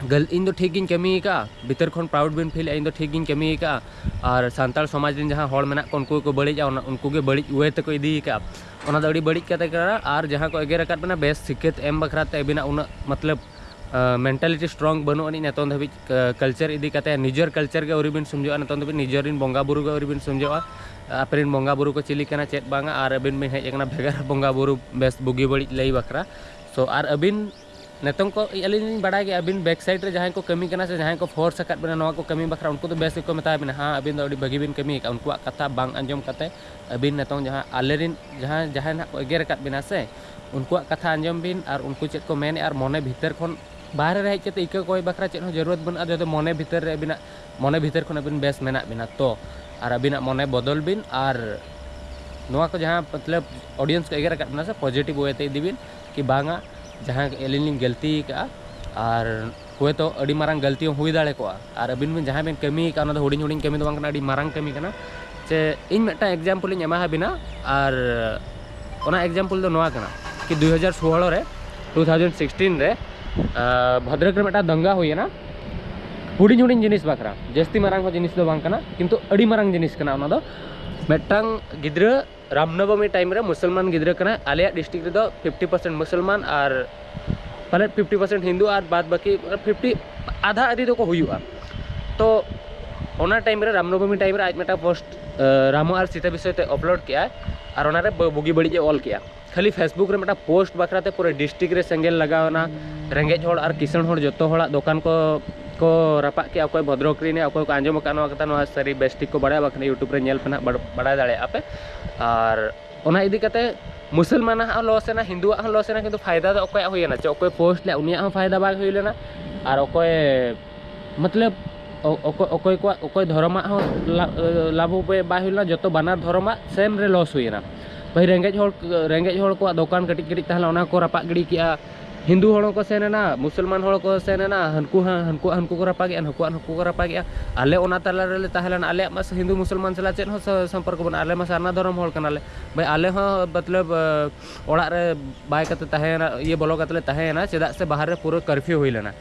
ᱜᱟᱹᱞ- ᱤᱧ ᱫᱚ ᱴᱷᱤᱠ ᱜᱤᱧ ᱠᱟᱹᱢᱤ ᱟᱠᱟᱫᱼᱟ, ᱵᱷᱤᱛᱟᱹᱨ ᱠᱷᱚᱱ proud ᱵᱤᱱ ᱯᱷᱤᱞᱟ, ᱤᱧ ᱫᱚ ᱴᱷᱤᱠ ᱜᱤᱧ ᱠᱟᱹᱢᱤ ᱟᱠᱟᱫᱼᱟ᱾ ᱟᱨ ᱥᱟᱱᱛᱟᱲ ᱥᱚᱢᱟᱡᱽ ᱨᱮᱱ ᱡᱟᱦᱟᱸ ᱦᱚᱲ ᱢᱮᱱᱟᱜ ᱠᱚᱣᱟ, ᱩᱱᱠᱩ ᱜᱮᱠᱚ ᱵᱟᱹᱲᱤᱡᱼᱟ, ᱚᱱᱟ, ᱩᱱᱠᱩ ᱜᱮ ᱵᱟᱹᱲᱤᱡ way ᱛᱮᱠᱚ ᱤᱫᱤ ᱟᱠᱟᱫᱼᱟ᱾ ᱚᱱᱟ ᱫᱚ ᱟᱹᱰᱤ ᱵᱟᱹᱲᱤᱡ ᱠᱟᱛᱷᱟ ᱠᱟᱱᱟ᱾ ᱟᱨ ᱡᱟᱦᱟᱸ ᱠᱚ ᱮᱜᱮᱨ ᱟᱠᱟᱫ ᱵᱮᱱᱟ, ᱵᱮᱥ ᱥᱤᱠᱠᱷᱤᱛ ᱮᱢ ᱵᱟᱠᱷᱨᱟ ᱛᱮ ᱟᱹᱵᱤᱱᱟᱜ ᱩᱱᱟᱹᱜ ᱢᱚᱛᱞᱚᱵ ᱢᱮᱱᱴᱟᱞᱤᱴᱤ ᱥᱴᱨᱚᱝ ᱵᱟᱹᱱᱩᱜ ᱟᱹᱱᱤᱡ ᱱᱤᱛᱚᱝ ᱫᱷᱟᱹᱵᱤᱡ᱾ ᱠᱟᱞᱪᱟᱨ ᱤᱫᱤ ᱠᱟᱛᱮ, ᱱᱤᱡᱮᱨ ᱠᱟᱞᱪᱟᱨ ᱜᱮ ᱟᱹᱣᱨᱤ ᱵᱤᱱ ᱥᱚᱢᱡᱷᱚᱜᱼᱟ, ᱱᱤᱛᱚᱝ ᱫᱷᱟᱹᱵᱤᱡ ᱱᱤᱡᱮᱨ ᱨᱮᱱ ᱵᱚᱸᱜᱟ ᱵᱩᱨᱩ ᱜᱮ ᱟᱹᱣᱨᱤ ᱵᱤᱱ ᱥᱚᱢᱡᱷᱚᱜᱼᱟ᱾ ᱟᱯᱮ ᱨᱮᱱ ᱵᱚᱸᱜᱟ ᱵᱩᱨᱩ ᱠᱚ ᱪᱤᱞᱤ ᱠᱟᱱᱟ, ᱪᱮᱫ ᱵᱟᱝᱟ, ᱟᱨ ᱟᱹᱵᱤᱱ ᱵᱤᱱ ᱦᱮᱡ ᱟᱠᱟᱱᱟ ᱵᱷᱮᱜᱟᱨ ᱵᱚᱸᱜᱟ ᱵᱩᱨᱩ ᱵᱮᱥ ᱵᱩᱜᱤ ᱵᱟᱹᱲᱤᱡ ᱞᱟᱹᱭ ᱵᱟᱠᱷᱨᱟ᱾ ᱥᱳ ᱟᱨ ᱟᱹᱵᱤᱱ ᱱᱤᱛᱚᱝ ᱠᱚ, ᱟᱹᱞᱤᱧ ᱞᱤᱧ ᱵᱟᱲᱟᱭ ᱜᱮᱭᱟ, ᱟᱹᱵᱤᱱ ᱵᱮᱠ ᱥᱟᱭᱤᱰ ᱨᱮ ᱡᱟᱦᱟᱸᱭ ᱠᱚ ᱠᱟᱹᱢᱤ ᱠᱟᱱᱟ ᱥᱮ ᱡᱟᱦᱟᱸᱭ ᱠᱚ ᱯᱷᱳᱨᱥ ᱟᱠᱟᱫ ᱵᱤᱱᱟ ᱱᱚᱣᱟ ᱠᱚ ᱠᱟᱹᱢᱤ ᱵᱟᱠᱷᱨᱟ, ᱩᱱᱠᱩ ᱫᱚ ᱵᱮᱥ ᱜᱮᱠᱚ ᱢᱮᱛᱟ ᱵᱤᱱᱟ, ᱦᱮᱸ, ᱟᱹᱵᱤᱱ ᱫᱚ ᱟᱹᱰᱤ ᱵᱷᱟᱹᱜᱤ ᱵᱤᱱ ᱠᱟᱹᱢᱤ ᱟᱠᱟᱫᱼᱟ᱾ ᱩᱱᱠᱩᱣᱟᱜ ᱠᱟᱛᱷᱟ ᱵᱟᱝ ᱟᱸᱡᱚᱢ ᱠᱟᱛᱮ ᱟᱹᱵᱤᱱ ᱱᱤᱛᱚᱝ ᱡᱟᱦᱟᱸ ᱟᱞᱮ ᱨᱮᱱ ᱡᱟᱦᱟᱸ, ᱡᱟᱦᱟᱸᱭ ᱱᱟᱦᱟᱜ ᱠᱚ ᱮᱜᱮᱨ ᱟᱠᱟᱫ ᱵᱤᱱᱟ ᱥᱮ, ᱩᱱᱠᱩᱣᱟᱜ ᱠᱟᱛᱷᱟ ᱟᱸᱡᱚᱢ ᱵᱤᱱ ᱟᱨ ᱩᱱᱠᱩ ᱪᱮᱫ ᱠᱚ ᱢᱮᱱᱮᱫᱼᱟ, ᱟᱨ ᱢᱚᱱᱮ ᱵᱷᱤᱛᱟᱹᱨ ᱠᱷᱚᱱ ᱵᱟᱦᱨᱮ ᱨᱮ ᱦᱮᱡ ᱠᱟᱛᱮ ᱤᱠᱟᱹ ᱠᱚᱭ ᱵᱟᱠᱷᱨᱟ ᱪᱮᱫ ᱦᱚᱸ ᱡᱟᱹᱨᱩᱲᱟᱛ ᱵᱟᱹᱱᱩᱜᱼᱟ, ᱡᱚᱛᱚ ᱢᱚᱱᱮ ᱵᱷᱤᱛᱟᱹᱨ ᱨᱮ ᱟᱹᱵᱤᱱᱟᱜ, ᱢᱚᱱᱮ ᱵᱷᱤᱛᱟᱹᱨ ᱠᱷᱚᱱ ᱟᱹᱵᱤᱱ ᱵᱮᱥ ᱢᱮᱱᱟᱜ ᱵᱤᱱᱟ ᱛᱚ᱾ ᱟᱨ ᱟᱹᱵᱤᱱᱟᱜ ᱢᱚᱱᱮ ᱵᱚᱫᱚᱞ ᱵᱤᱱ, ᱟᱨ ᱱᱚᱣᱟ ᱠᱚ ᱡᱟᱦᱟᱸ ᱢᱚᱛᱞᱚᱵ ᱚᱰᱤᱭᱮᱱᱥ ᱠᱚ ᱮᱜᱮᱨ ᱟᱠᱟᱫ ᱵᱤᱱᱟ ᱥᱮ, ᱯᱚᱡᱤᱴᱤᱵᱷ ᱳᱭᱮ ᱛᱮ ᱤᱫᱤ ᱵᱤᱱ ᱠᱤ ᱵᱟᱝᱟ, ᱡᱟᱦᱟᱸ ᱟᱹᱞᱤᱧ ᱞᱤᱧ ᱜᱟᱹᱞᱛᱤ ᱟᱠᱟᱫᱼᱟ, ᱟᱨ ᱦᱳᱭᱛᱳ ᱟᱹᱰᱤ ᱢᱟᱨᱟᱝ ᱜᱟᱹᱞᱛᱤ ᱦᱚᱸ ᱦᱩᱭ ᱫᱟᱲᱮ ᱠᱚᱜᱼᱟ᱾ ᱟᱨ ᱟᱹᱵᱤᱱ ᱵᱤᱱ ᱡᱟᱦᱟᱸ ᱵᱤᱱ ᱠᱟᱹᱢᱤ ᱟᱠᱟᱫᱼᱟ, ᱚᱱᱟ ᱫᱚ ᱦᱩᱰᱤᱧ ᱦᱩᱰᱤᱧ ᱠᱟᱹᱢᱤ ᱫᱚ ᱵᱟᱝ ᱠᱟᱱᱟ, ᱟᱹᱰᱤ ᱢᱟᱨᱟᱝ ᱠᱟᱹᱢᱤ ᱠᱟᱱᱟ᱾ ᱪᱮ ᱤᱧ ᱢᱤᱫᱴᱟᱝ ᱮᱠᱡᱟᱢᱯᱚᱞ ᱤᱧ ᱮᱢᱟ ᱦᱟᱵᱤᱱᱟ, ᱟᱨ ᱚᱱᱟ ᱮᱠᱡᱟᱢᱯᱚᱞ ᱫᱚ ᱱᱚᱣᱟ ᱠᱟᱱᱟ ᱠᱤ ᱫᱩ ᱦᱟᱡᱟᱨ ᱥᱳᱞᱳ ᱨᱮ, ᱴᱩ ᱛᱷᱟᱣᱡᱮᱱᱰ ᱥᱤᱠᱥᱴᱤᱱ ᱨᱮ, ᱟᱸ, ᱵᱷᱚᱫᱨᱚᱠ ᱨᱮ ᱢᱤᱫᱴᱟᱝ ᱫᱟᱝᱜᱟ ᱦᱩᱭᱮᱱᱟ, ᱦᱩᱰᱤᱧ ᱦᱩᱰᱤᱧ ᱡᱤᱱᱤᱥ ᱵᱟᱠᱷᱨᱟ, ᱡᱟᱹᱥᱛᱤ ᱢᱟᱨᱟᱝ ᱦᱚᱸ ᱡᱤᱱᱤᱥ ᱫᱚ ᱵᱟᱝ ᱠᱟᱱᱟ, ᱠᱤᱱᱛᱩ ᱟᱹᱰᱤ ᱢᱟᱨᱟᱝ ᱡᱤᱱᱤᱥ ᱠᱟᱱᱟ ᱚᱱᱟ ᱫᱚ᱾ ᱢᱤᱫᱴᱟᱝ ᱜᱤᱫᱽᱨᱟᱹ ᱨᱟᱢᱱᱚᱵᱚᱢᱤ ᱴᱟᱭᱤᱢ ᱨᱮ, ᱢᱩᱥᱚᱞᱢᱟᱱ ᱜᱤᱫᱽᱨᱟᱹ ᱠᱟᱱᱟᱭ, ᱟᱞᱮᱭᱟᱜ ᱰᱤᱥᱴᱨᱤᱠᱴ ᱨᱮᱫᱚ ᱯᱷᱤᱯᱴᱤ ᱯᱟᱨᱥᱮᱱᱴ ᱢᱩᱥᱚᱞᱢᱟᱱ ᱟᱨ ᱯᱟᱞᱮᱫ ᱯᱷᱤᱯᱴᱤ ᱯᱟᱨᱥᱮᱱᱴ ᱦᱤᱱᱫᱩ ᱟᱨ ᱵᱟᱫ ᱵᱟᱹᱠᱤ ᱯᱷᱤᱯᱴᱤ, ᱟᱫᱷᱟ ᱟᱫᱷᱤ ᱫᱚᱠᱚ ᱦᱩᱭᱩᱜᱼᱟ᱾ ᱛᱚ ᱚᱱᱟ ᱴᱟᱭᱤᱢ ᱨᱮ, ᱨᱟᱢᱱᱚᱵᱚᱢᱤ ᱴᱟᱭᱤᱢ ᱨᱮ ᱟᱡ ᱢᱤᱫᱴᱟᱝ ᱯᱳᱥᱴ, ᱨᱟᱢᱚ ᱟᱨ ᱥᱤᱛᱟ ᱵᱤᱥᱚᱭ ᱛᱮ ᱟᱯᱞᱳᱰ ᱠᱮᱜᱼᱟᱭ, ᱟᱨ ᱚᱱᱟᱨᱮ ᱵᱩᱜᱤ ᱵᱟᱹᱲᱤᱡ ᱮ ᱚᱞ ᱠᱮᱜᱼᱟ᱾ ᱠᱷᱟᱹᱞᱤ ᱯᱷᱮᱥᱵᱩᱠ ᱨᱮ ᱢᱤᱫᱴᱟᱝ ᱯᱳᱥᱴ ᱵᱟᱠᱷᱨᱟ ᱛᱮ ᱯᱩᱨᱟᱹ ᱰᱤᱥᱴᱨᱤᱠᱴ ᱨᱮ ᱥᱮᱸᱜᱮᱞ ᱞᱟᱜᱟᱣ ᱮᱱᱟ, ᱨᱮᱸᱜᱮᱡ ᱦᱚᱲ ᱟᱨ ᱠᱤᱥᱟᱹᱬ ᱦᱚᱲ ᱡᱚᱛᱚ ᱦᱚᱲᱟᱜ ᱫᱚᱠᱟᱱ ᱠᱚ ᱠᱚ ᱨᱟᱯᱟᱜ ᱠᱮᱜᱼᱟ᱾ ᱚᱠᱚᱭ ᱵᱷᱚᱫᱨᱚᱠ ᱨᱮᱱ, ᱚᱠᱚᱭ ᱠᱚ ᱟᱸᱡᱚᱢ ᱟᱠᱟᱫ ᱱᱚᱣᱟ ᱠᱟᱛᱷᱟ, ᱱᱚᱣᱟ ᱥᱟᱹᱨᱤ ᱵᱮᱥ ᱴᱷᱤᱠ ᱠᱚ ᱵᱟᱲᱟᱭᱟ, ᱵᱟᱠᱷᱟᱱ ᱭᱩᱴᱩᱵᱽ ᱨᱮ ᱧᱮᱞ ᱯᱮ ᱱᱟᱦᱟᱜ, ᱵᱟᱲ-, ᱵᱟᱲᱟᱭ ᱫᱟᱲᱮᱭᱟᱜᱼᱟ ᱯᱮ᱾ ᱟᱨ ᱚᱱᱟ ᱤᱫᱤ ᱠᱟᱛᱮ ᱢᱩᱥᱚᱞᱢᱟᱱᱟᱜ ᱦᱚᱸ ᱞᱚᱥ ᱮᱱᱟ, ᱦᱤᱱᱫᱩᱣᱟᱜ ᱦᱚᱸ ᱞᱚᱥ ᱮᱱᱟ, ᱠᱤᱱᱛᱩ ᱯᱷᱟᱭᱫᱟ ᱫᱚ ᱚᱠᱚᱭᱟᱜ ᱦᱩᱭᱮᱱᱟ? ᱪᱮ ᱚᱠᱚᱭ ᱯᱳᱥᱴ ᱞᱮᱫ ᱩᱱᱤᱭᱟᱜ ᱦᱚᱸ ᱯᱷᱟᱭᱫᱟ ᱵᱟᱝ ᱦᱩᱭ ᱞᱮᱱᱟ, ᱟᱨ ᱚᱠᱚᱭ ᱢᱚᱛᱞᱚᱵ ᱚ-, ᱚᱠᱚᱭ, ᱚᱠᱚᱭ ᱠᱚᱣᱟᱜ, ᱚᱠᱚᱭ ᱫᱷᱚᱨᱚᱢᱟᱜ ᱦᱚᱸ ᱞᱟ-, ᱞᱟᱵᱷ ᱦᱚᱸ ᱵᱟᱭ ᱦᱩᱭ ᱞᱮᱱᱟ, ᱡᱚᱛᱚ ᱵᱟᱱᱟᱨ ᱫᱷᱚᱨᱚᱢᱟᱜ ᱥᱮᱢ ᱨᱮ ᱞᱚᱥ ᱦᱩᱭᱮᱱᱟ᱾ ᱵᱷᱟᱹᱭ, ᱨᱮᱸᱜᱮᱡ ᱦᱚᱲ, ᱨᱮᱸᱜᱮᱡ ᱦᱚᱲ ᱠᱚᱣᱟᱜ ᱫᱚᱠᱟᱱ ᱠᱟᱹᱴᱤᱡ ᱠᱟᱹᱴᱤᱡ ᱛᱟᱦᱮᱸ ᱞᱮᱱᱟ, ᱚᱱᱟ ᱠᱚ ᱨᱟᱯᱟᱜ ᱜᱤᱰᱤ ᱠᱮᱜᱼᱟ᱾ ᱦᱤᱱᱫᱩ ᱦᱚᱲ ᱦᱚᱸᱠᱚ ᱥᱮᱱ ᱮᱱᱟ, ᱢᱩᱥᱚᱞᱢᱟᱱ ᱦᱚᱲ ᱠᱚ ᱥᱮᱱ ᱮᱱᱟ, ᱦᱟᱹᱱᱠᱩ ᱦᱟᱹᱱᱠᱩᱣᱟᱜ ᱦᱟᱹᱱᱠᱩ ᱠᱚ ᱨᱟᱯᱟᱜᱮᱜᱼᱟ, ᱱᱩᱠᱩᱣᱟᱜ ᱱᱩᱠᱩ ᱠᱚ ᱨᱟᱯᱟᱜᱮᱜᱼᱟ᱾ ᱟᱞᱮ ᱚᱱᱟ ᱛᱟᱞᱟ ᱨᱮᱞᱮ ᱛᱟᱦᱮᱸ ᱞᱮᱱᱟ, ᱟᱞᱮᱭᱟᱜ ᱢᱟ ᱦᱤᱱᱫᱩ ᱢᱩᱥᱚᱞᱢᱟᱱ ᱥᱟᱞᱟᱜ ᱪᱮᱫ ᱦᱚᱸ ᱥᱚ- ᱥᱚᱢᱯᱚᱨᱠᱚ ᱵᱟᱹᱱᱩᱜᱼᱟ, ᱟᱞᱮ ᱢᱟ ᱥᱟᱨᱱᱟ ᱫᱷᱚᱨᱚᱢ ᱦᱚᱲ ᱠᱟᱱᱟᱞᱮ᱾ ᱵᱷᱟᱭ, ᱟᱞᱮ ᱦᱚᱸ ᱢᱚᱛᱞᱚᱵ ᱚᱲᱟᱜ ᱨᱮ ᱵᱟᱭ ᱠᱟᱛᱮ ᱛᱟᱦᱮᱸ ᱤᱭᱟᱹ ᱵᱚᱞᱚ ᱠᱟᱛᱮ ᱞᱮ ᱛᱟᱦᱮᱸᱭᱮᱱᱟ, ᱪᱮᱫᱟᱜ ᱥᱮ ᱵᱟᱦᱨᱮ ᱨᱮ ᱯᱩᱨᱟᱹ ᱠᱟᱨᱯᱷᱤᱭᱩ ᱦᱩᱭ ᱞᱮᱱᱟ᱾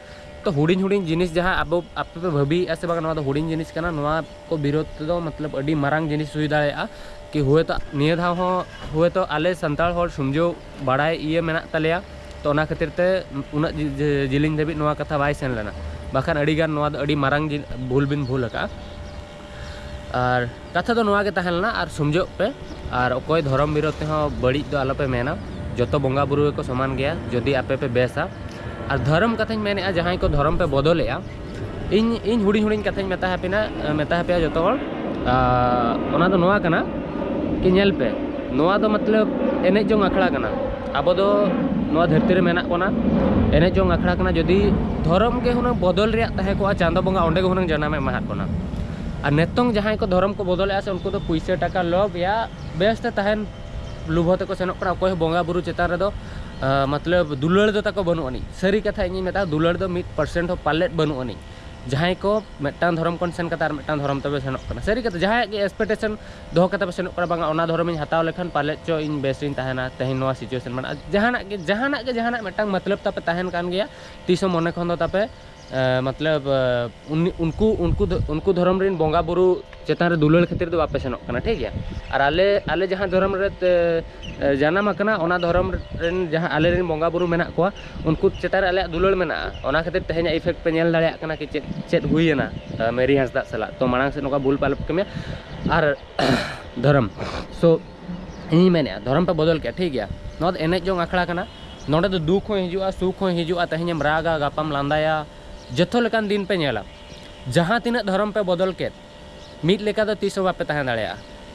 ᱛᱚ ᱦᱩᱰᱤᱧ ᱦᱩᱰᱤᱧ ᱡᱤᱱᱤᱥ ᱡᱟᱦᱟᱸ ᱟᱵᱚ ᱟᱯᱮ ᱯᱮ ᱵᱷᱟᱹᱵᱤᱭᱮᱫᱼᱟ ᱥᱮ ᱵᱟᱝ, ᱱᱚᱣᱟ ᱫᱚ ᱦᱩᱰᱤᱧ ᱡᱤᱱᱤᱥ ᱠᱟᱱᱟ, ᱱᱚᱣᱟ ᱠᱚ ᱵᱤᱨᱳᱫᱷ ᱛᱮᱫᱚ ᱢᱚᱛᱞᱚᱵ ᱟᱹᱰᱤ ᱢᱟᱨᱟᱝ ᱡᱤᱱᱤᱥ ᱦᱩᱭ ᱫᱟᱲᱮᱭᱟᱜᱼᱟ᱾ ᱠᱤ ᱦᱳᱭᱛᱳ ᱱᱤᱭᱟᱹ ᱫᱷᱟᱣ ᱦᱚᱸ ᱦᱳᱭᱛᱳ ᱟᱞᱮ ᱥᱟᱱᱛᱟᱲ ᱦᱚᱲ ᱥᱩᱢᱡᱷᱟᱹᱣ ᱵᱟᱲᱟᱭ ᱤᱭᱟᱹ ᱢᱮᱱᱟᱜ ᱛᱟᱞᱮᱭᱟ, ᱛᱚ ᱚᱱᱟ ᱠᱷᱟᱹᱛᱤᱨ ᱛᱮ ᱩᱱᱟᱹᱜ ᱡᱤ- ᱡᱤ- ᱡᱤᱞᱤᱧ ᱫᱷᱟᱹᱵᱤᱡ ᱱᱚᱣᱟ ᱠᱟᱛᱷᱟ ᱵᱟᱭ ᱥᱮᱱ ᱞᱮᱱᱟ, ᱵᱟᱠᱷᱟᱱ ᱟᱹᱰᱤ ᱜᱟᱱ ᱱᱚᱣᱟ ᱫᱚ ᱟᱹᱰᱤ ᱢᱟᱨᱟᱝ ᱡᱤ- ᱵᱷᱩᱞ ᱵᱤᱱ ᱵᱷᱩᱞ ᱟᱠᱟᱫᱼᱟ᱾ ᱟᱨ ᱠᱟᱛᱷᱟ ᱫᱚ ᱱᱚᱣᱟ ᱜᱮ ᱛᱟᱦᱮᱸ ᱞᱮᱱᱟ, ᱟᱨ ᱥᱩᱢᱡᱷᱟᱹᱜ ᱯᱮ, ᱟᱨ ᱚᱠᱚᱭ ᱫᱷᱚᱨᱚᱢ ᱵᱤᱨᱳᱫᱷ ᱛᱮᱦᱚᱸ ᱵᱟᱹᱲᱤᱡ ᱫᱚ ᱟᱞᱚᱯᱮ ᱢᱮᱱᱟ᱾ ᱡᱚᱛᱚ ᱵᱚᱸᱜᱟ ᱵᱩᱨᱩ ᱜᱮᱠᱚ ᱥᱚᱢᱟᱱ ᱜᱮᱭᱟ, ᱡᱩᱫᱤ ᱟᱯᱮ ᱯᱮ ᱵᱮᱥᱟ᱾ ᱟᱨ ᱫᱷᱚᱨᱚᱢ ᱠᱟᱛᱷᱟᱧ ᱢᱮᱱᱮᱫᱼᱟ, ᱡᱟᱦᱟᱸᱭ ᱠᱚ ᱫᱷᱚᱨᱚᱢ ᱯᱮ ᱵᱚᱫᱚᱞᱮᱫᱼᱟ, ᱤᱧ ᱤᱧ ᱦᱩᱰᱤᱧ ᱦᱩᱰᱤᱧ ᱠᱟᱛᱷᱟᱧ ᱢᱮᱛᱟ ᱦᱟᱯᱮᱱᱟ, ᱢᱮᱛᱟ ᱦᱟᱯᱮᱭᱟ ᱡᱚᱛᱚ ᱦᱚᱲ᱾ ᱟᱨ ᱚᱱᱟ ᱫᱚ ᱱᱚᱣᱟ ᱠᱟᱱᱟ ᱠᱤ, ᱧᱮᱞ ᱯᱮ, ᱱᱚᱣᱟ ᱫᱚ ᱢᱚᱛᱞᱚᱵ ᱮᱱᱮᱡ ᱡᱚᱝ ᱟᱠᱷᱲᱟ ᱠᱟᱱᱟ᱾ ᱟᱵᱚ ᱫᱚ ᱱᱚᱣᱟ ᱫᱷᱟᱹᱨᱛᱤ ᱨᱮ ᱢᱮᱱᱟᱜ ᱵᱚᱱᱟ, ᱮᱱᱮᱡ ᱡᱚᱝ ᱟᱠᱷᱲᱟ ᱠᱟᱱᱟ᱾ ᱡᱩᱫᱤ ᱫᱷᱚᱨᱚᱢ ᱜᱮ ᱦᱩᱱᱟᱹᱝ ᱵᱚᱫᱚᱞ ᱨᱮᱭᱟᱜ ᱛᱟᱦᱮᱸ ᱠᱚᱜᱼᱟ, ᱪᱟᱸᱫᱚ ᱵᱚᱸᱜᱟ ᱚᱸᱰᱮ ᱜᱮ ᱦᱩᱱᱟᱹᱝ ᱡᱟᱱᱟᱢ ᱮ ᱮᱢᱟᱦᱟᱫ ᱵᱚᱱᱟ᱾ ᱟᱨ ᱱᱤᱛᱚᱝ ᱡᱟᱦᱟᱸᱭ ᱠᱚ ᱫᱷᱚᱨᱚᱢ ᱠᱚ ᱵᱚᱫᱚᱞᱮᱫᱼᱟ ᱥᱮ, ᱩᱱᱠᱩ ᱫᱚ ᱯᱩᱭᱥᱟᱹ ᱴᱟᱠᱟ ᱞᱚᱵᱷ ᱭᱟ ᱵᱮᱥᱛᱮ ᱛᱟᱦᱮᱱ ᱞᱩᱵᱷᱚ ᱛᱮᱠᱚ ᱥᱮᱱᱚᱜ ᱠᱟᱱᱟ᱾ ᱚᱠᱚᱭ ᱦᱚᱸ ᱵᱚᱸᱜᱟ ᱵᱩᱨᱩ ᱪᱮᱛᱟᱱ ᱨᱮᱫᱚ, ᱟᱸ, ᱢᱚᱛᱞᱚᱵ ᱫᱩᱞᱟᱹᱲ ᱫᱚ ᱛᱟᱠᱚ ᱵᱟᱹᱱᱩᱜ ᱟᱹᱱᱤᱡ᱾ ᱥᱟᱹᱨᱤ ᱠᱟᱛᱷᱟ ᱤᱧᱤᱧ ᱢᱮᱛᱟᱜᱼᱟ, ᱫᱩᱞᱟᱹᱲ ᱫᱚ ᱢᱤᱫ ᱯᱟᱨᱥᱮᱱᱴ ᱦᱚᱸ ᱯᱟᱞᱮᱫ ᱵᱟᱹᱱᱩᱜ ᱟᱹᱱᱤᱡ᱾ ᱡᱟᱦᱟᱸᱭ ᱠᱚ ᱢᱤᱫᱴᱟᱝ ᱫᱷᱚᱨᱚᱢ ᱠᱷᱚᱱ ᱥᱮᱱ ᱠᱟᱛᱮ ᱟᱨ ᱢᱤᱫᱴᱟᱝ ᱫᱷᱚᱨᱚᱢ ᱛᱮᱯᱮ ᱥᱮᱱᱚᱜ ᱠᱟᱱᱟ, ᱥᱟᱹᱨᱤ ᱠᱟᱛᱷᱟ, ᱡᱟᱦᱟᱸᱭᱟᱜ ᱜᱮ ᱮᱠᱥᱯᱮᱠᱴᱮᱥᱚᱱ ᱫᱚᱦᱚ ᱠᱟᱛᱮ ᱯᱮ ᱥᱮᱱᱚᱜ ᱠᱟᱱᱟ, ᱵᱟᱝᱟ ᱚᱱᱟ ᱫᱷᱚᱨᱚᱢᱤᱧ ᱦᱟᱛᱟᱣ ᱞᱮᱠᱷᱟᱱ ᱯᱟᱞᱮᱫ ᱪᱚ ᱤᱧ ᱵᱮᱥ ᱨᱤᱧ ᱛᱟᱦᱮᱱᱟ, ᱛᱮᱦᱮᱧ ᱱᱚᱣᱟ ᱥᱤᱪᱩᱭᱮᱥᱚᱱ ᱢᱮᱱᱟᱜᱼᱟ, ᱡᱟᱦᱟᱱᱟᱜ ᱜᱮ, ᱡᱟᱦᱟᱱᱟᱜ ᱜᱮ, ᱡᱟᱦᱟᱱᱟᱜ ᱢᱤᱫᱴᱟᱝ ᱢᱚᱛᱞᱚᱵ ᱛᱟᱯᱮ ᱛᱟᱦᱮᱱ ᱠᱟᱱ ᱜᱮᱭᱟ, ᱛᱤᱥ ᱦᱚᱸ ᱢᱚᱱᱮ ᱠᱷᱚᱱ ᱫᱚ ᱛᱟᱯᱮ ᱮ, ᱢᱚᱛᱞᱚᱵ, ᱮ, ᱩᱱᱤ, ᱩᱱᱠᱩ, ᱩᱱᱠᱩ ᱫᱷᱚ-, ᱩᱱᱠᱩ ᱫᱷᱚᱨᱚᱢ ᱨᱮᱱ ᱵᱚᱸᱜᱟ ᱵᱩᱨᱩ ᱪᱮᱛᱟᱱ ᱨᱮ ᱫᱩᱞᱟᱹᱲ ᱠᱷᱟᱹᱛᱤᱨ ᱫᱚ ᱵᱟᱯᱮ ᱥᱮᱱᱚᱜ ᱠᱟᱱᱟ, ᱴᱷᱤᱠ ᱜᱮᱭᱟ? ᱟᱨ ᱟᱞᱮ, ᱟᱞᱮ ᱡᱟᱦᱟᱸ ᱫᱷᱚᱨᱚᱢ ᱨᱮ, ᱮ, ᱮ, ᱡᱟᱱᱟᱢ ᱟᱠᱟᱱᱟ, ᱚᱱᱟ ᱫᱷᱚᱨᱚᱢ ᱨᱮᱱ ᱡᱟᱦᱟᱸ ᱟᱞᱮ ᱨᱮᱱ ᱵᱚᱸᱜᱟ ᱵᱩᱨᱩ ᱢᱮᱱᱟᱜ ᱠᱚᱣᱟ, ᱩᱱᱠᱩ ᱪᱮᱛᱟᱱ ᱨᱮ ᱟᱞᱮᱭᱟᱜ ᱫᱩᱞᱟᱹᱲ ᱢᱮᱱᱟᱜᱼᱟ᱾ ᱚᱱᱟ ᱠᱷᱟᱹᱛᱤᱨ ᱛᱮᱦᱮᱧᱟᱜ ᱤᱯᱷᱮᱠᱴ ᱯᱮ ᱧᱮᱞ ᱫᱟᱲᱮᱭᱟᱜ ᱠᱟᱱᱟ ᱠᱤ ᱪᱮᱫ, ᱪᱮᱫ ᱦᱩᱭᱮᱱᱟ, ᱮ, ᱢᱮᱨᱤ ᱦᱟᱸᱥᱫᱟᱜ ᱥᱟᱞᱟᱜ᱾ ᱛᱚ, ᱢᱟᱲᱟᱝ ᱥᱮᱫ ᱱᱚᱝᱠᱟ ᱵᱷᱩᱞ ᱵᱟᱞᱮ ᱠᱟᱹᱢᱤᱭᱟ᱾ ᱟᱨ ᱫᱷᱚᱨᱚᱢ, so, ᱤᱧᱤᱧ ᱢᱮᱱᱮᱫᱼᱟ, ᱫᱷᱚᱨᱚᱢ ᱯᱮ ᱵᱚᱫᱚᱞ ᱠᱮᱫᱼᱟ, ᱴᱷᱤᱠ ᱜᱮᱭᱟ? ᱱᱚᱣᱟ ᱫᱚ ᱮᱱᱮᱡ ᱡᱚᱝ ᱟᱠᱷᱲᱟ ᱠᱟᱱᱟ᱾ ᱱᱚᱸᱰᱮ ᱫᱚ ᱫᱩᱠ ᱦᱚᱸ ᱦᱤᱡᱩᱜᱼᱟ, ᱥᱩᱠ ᱦᱚᱸ ᱦᱤᱡᱩᱜᱼᱟ᱾ ᱛᱮᱦᱮᱧᱮᱢ ᱨᱟᱜᱟ, ᱜᱟᱯᱟᱢ ᱞᱟᱸᱫᱟᱭᱟ, ᱡᱚᱛᱚ ᱞᱮᱠᱟᱱ ᱫᱤᱱ ᱯᱮ ᱧᱮᱞᱟ᱾ ᱡᱟᱦᱟᱸ ᱛᱤᱱᱟᱹᱜ ᱫᱷᱚᱨᱚᱢ ᱯᱮ ᱵᱚᱫᱚᱞ ᱠᱮᱫ, ᱢᱤᱫ ᱞᱮᱠᱟ ᱫᱚ ᱛᱤᱥ ᱦᱚᱸ ᱵᱟᱯᱮ ᱛᱟᱦᱮᱸ ᱫᱟᱲᱮᱭᱟᱜᱼᱟ᱾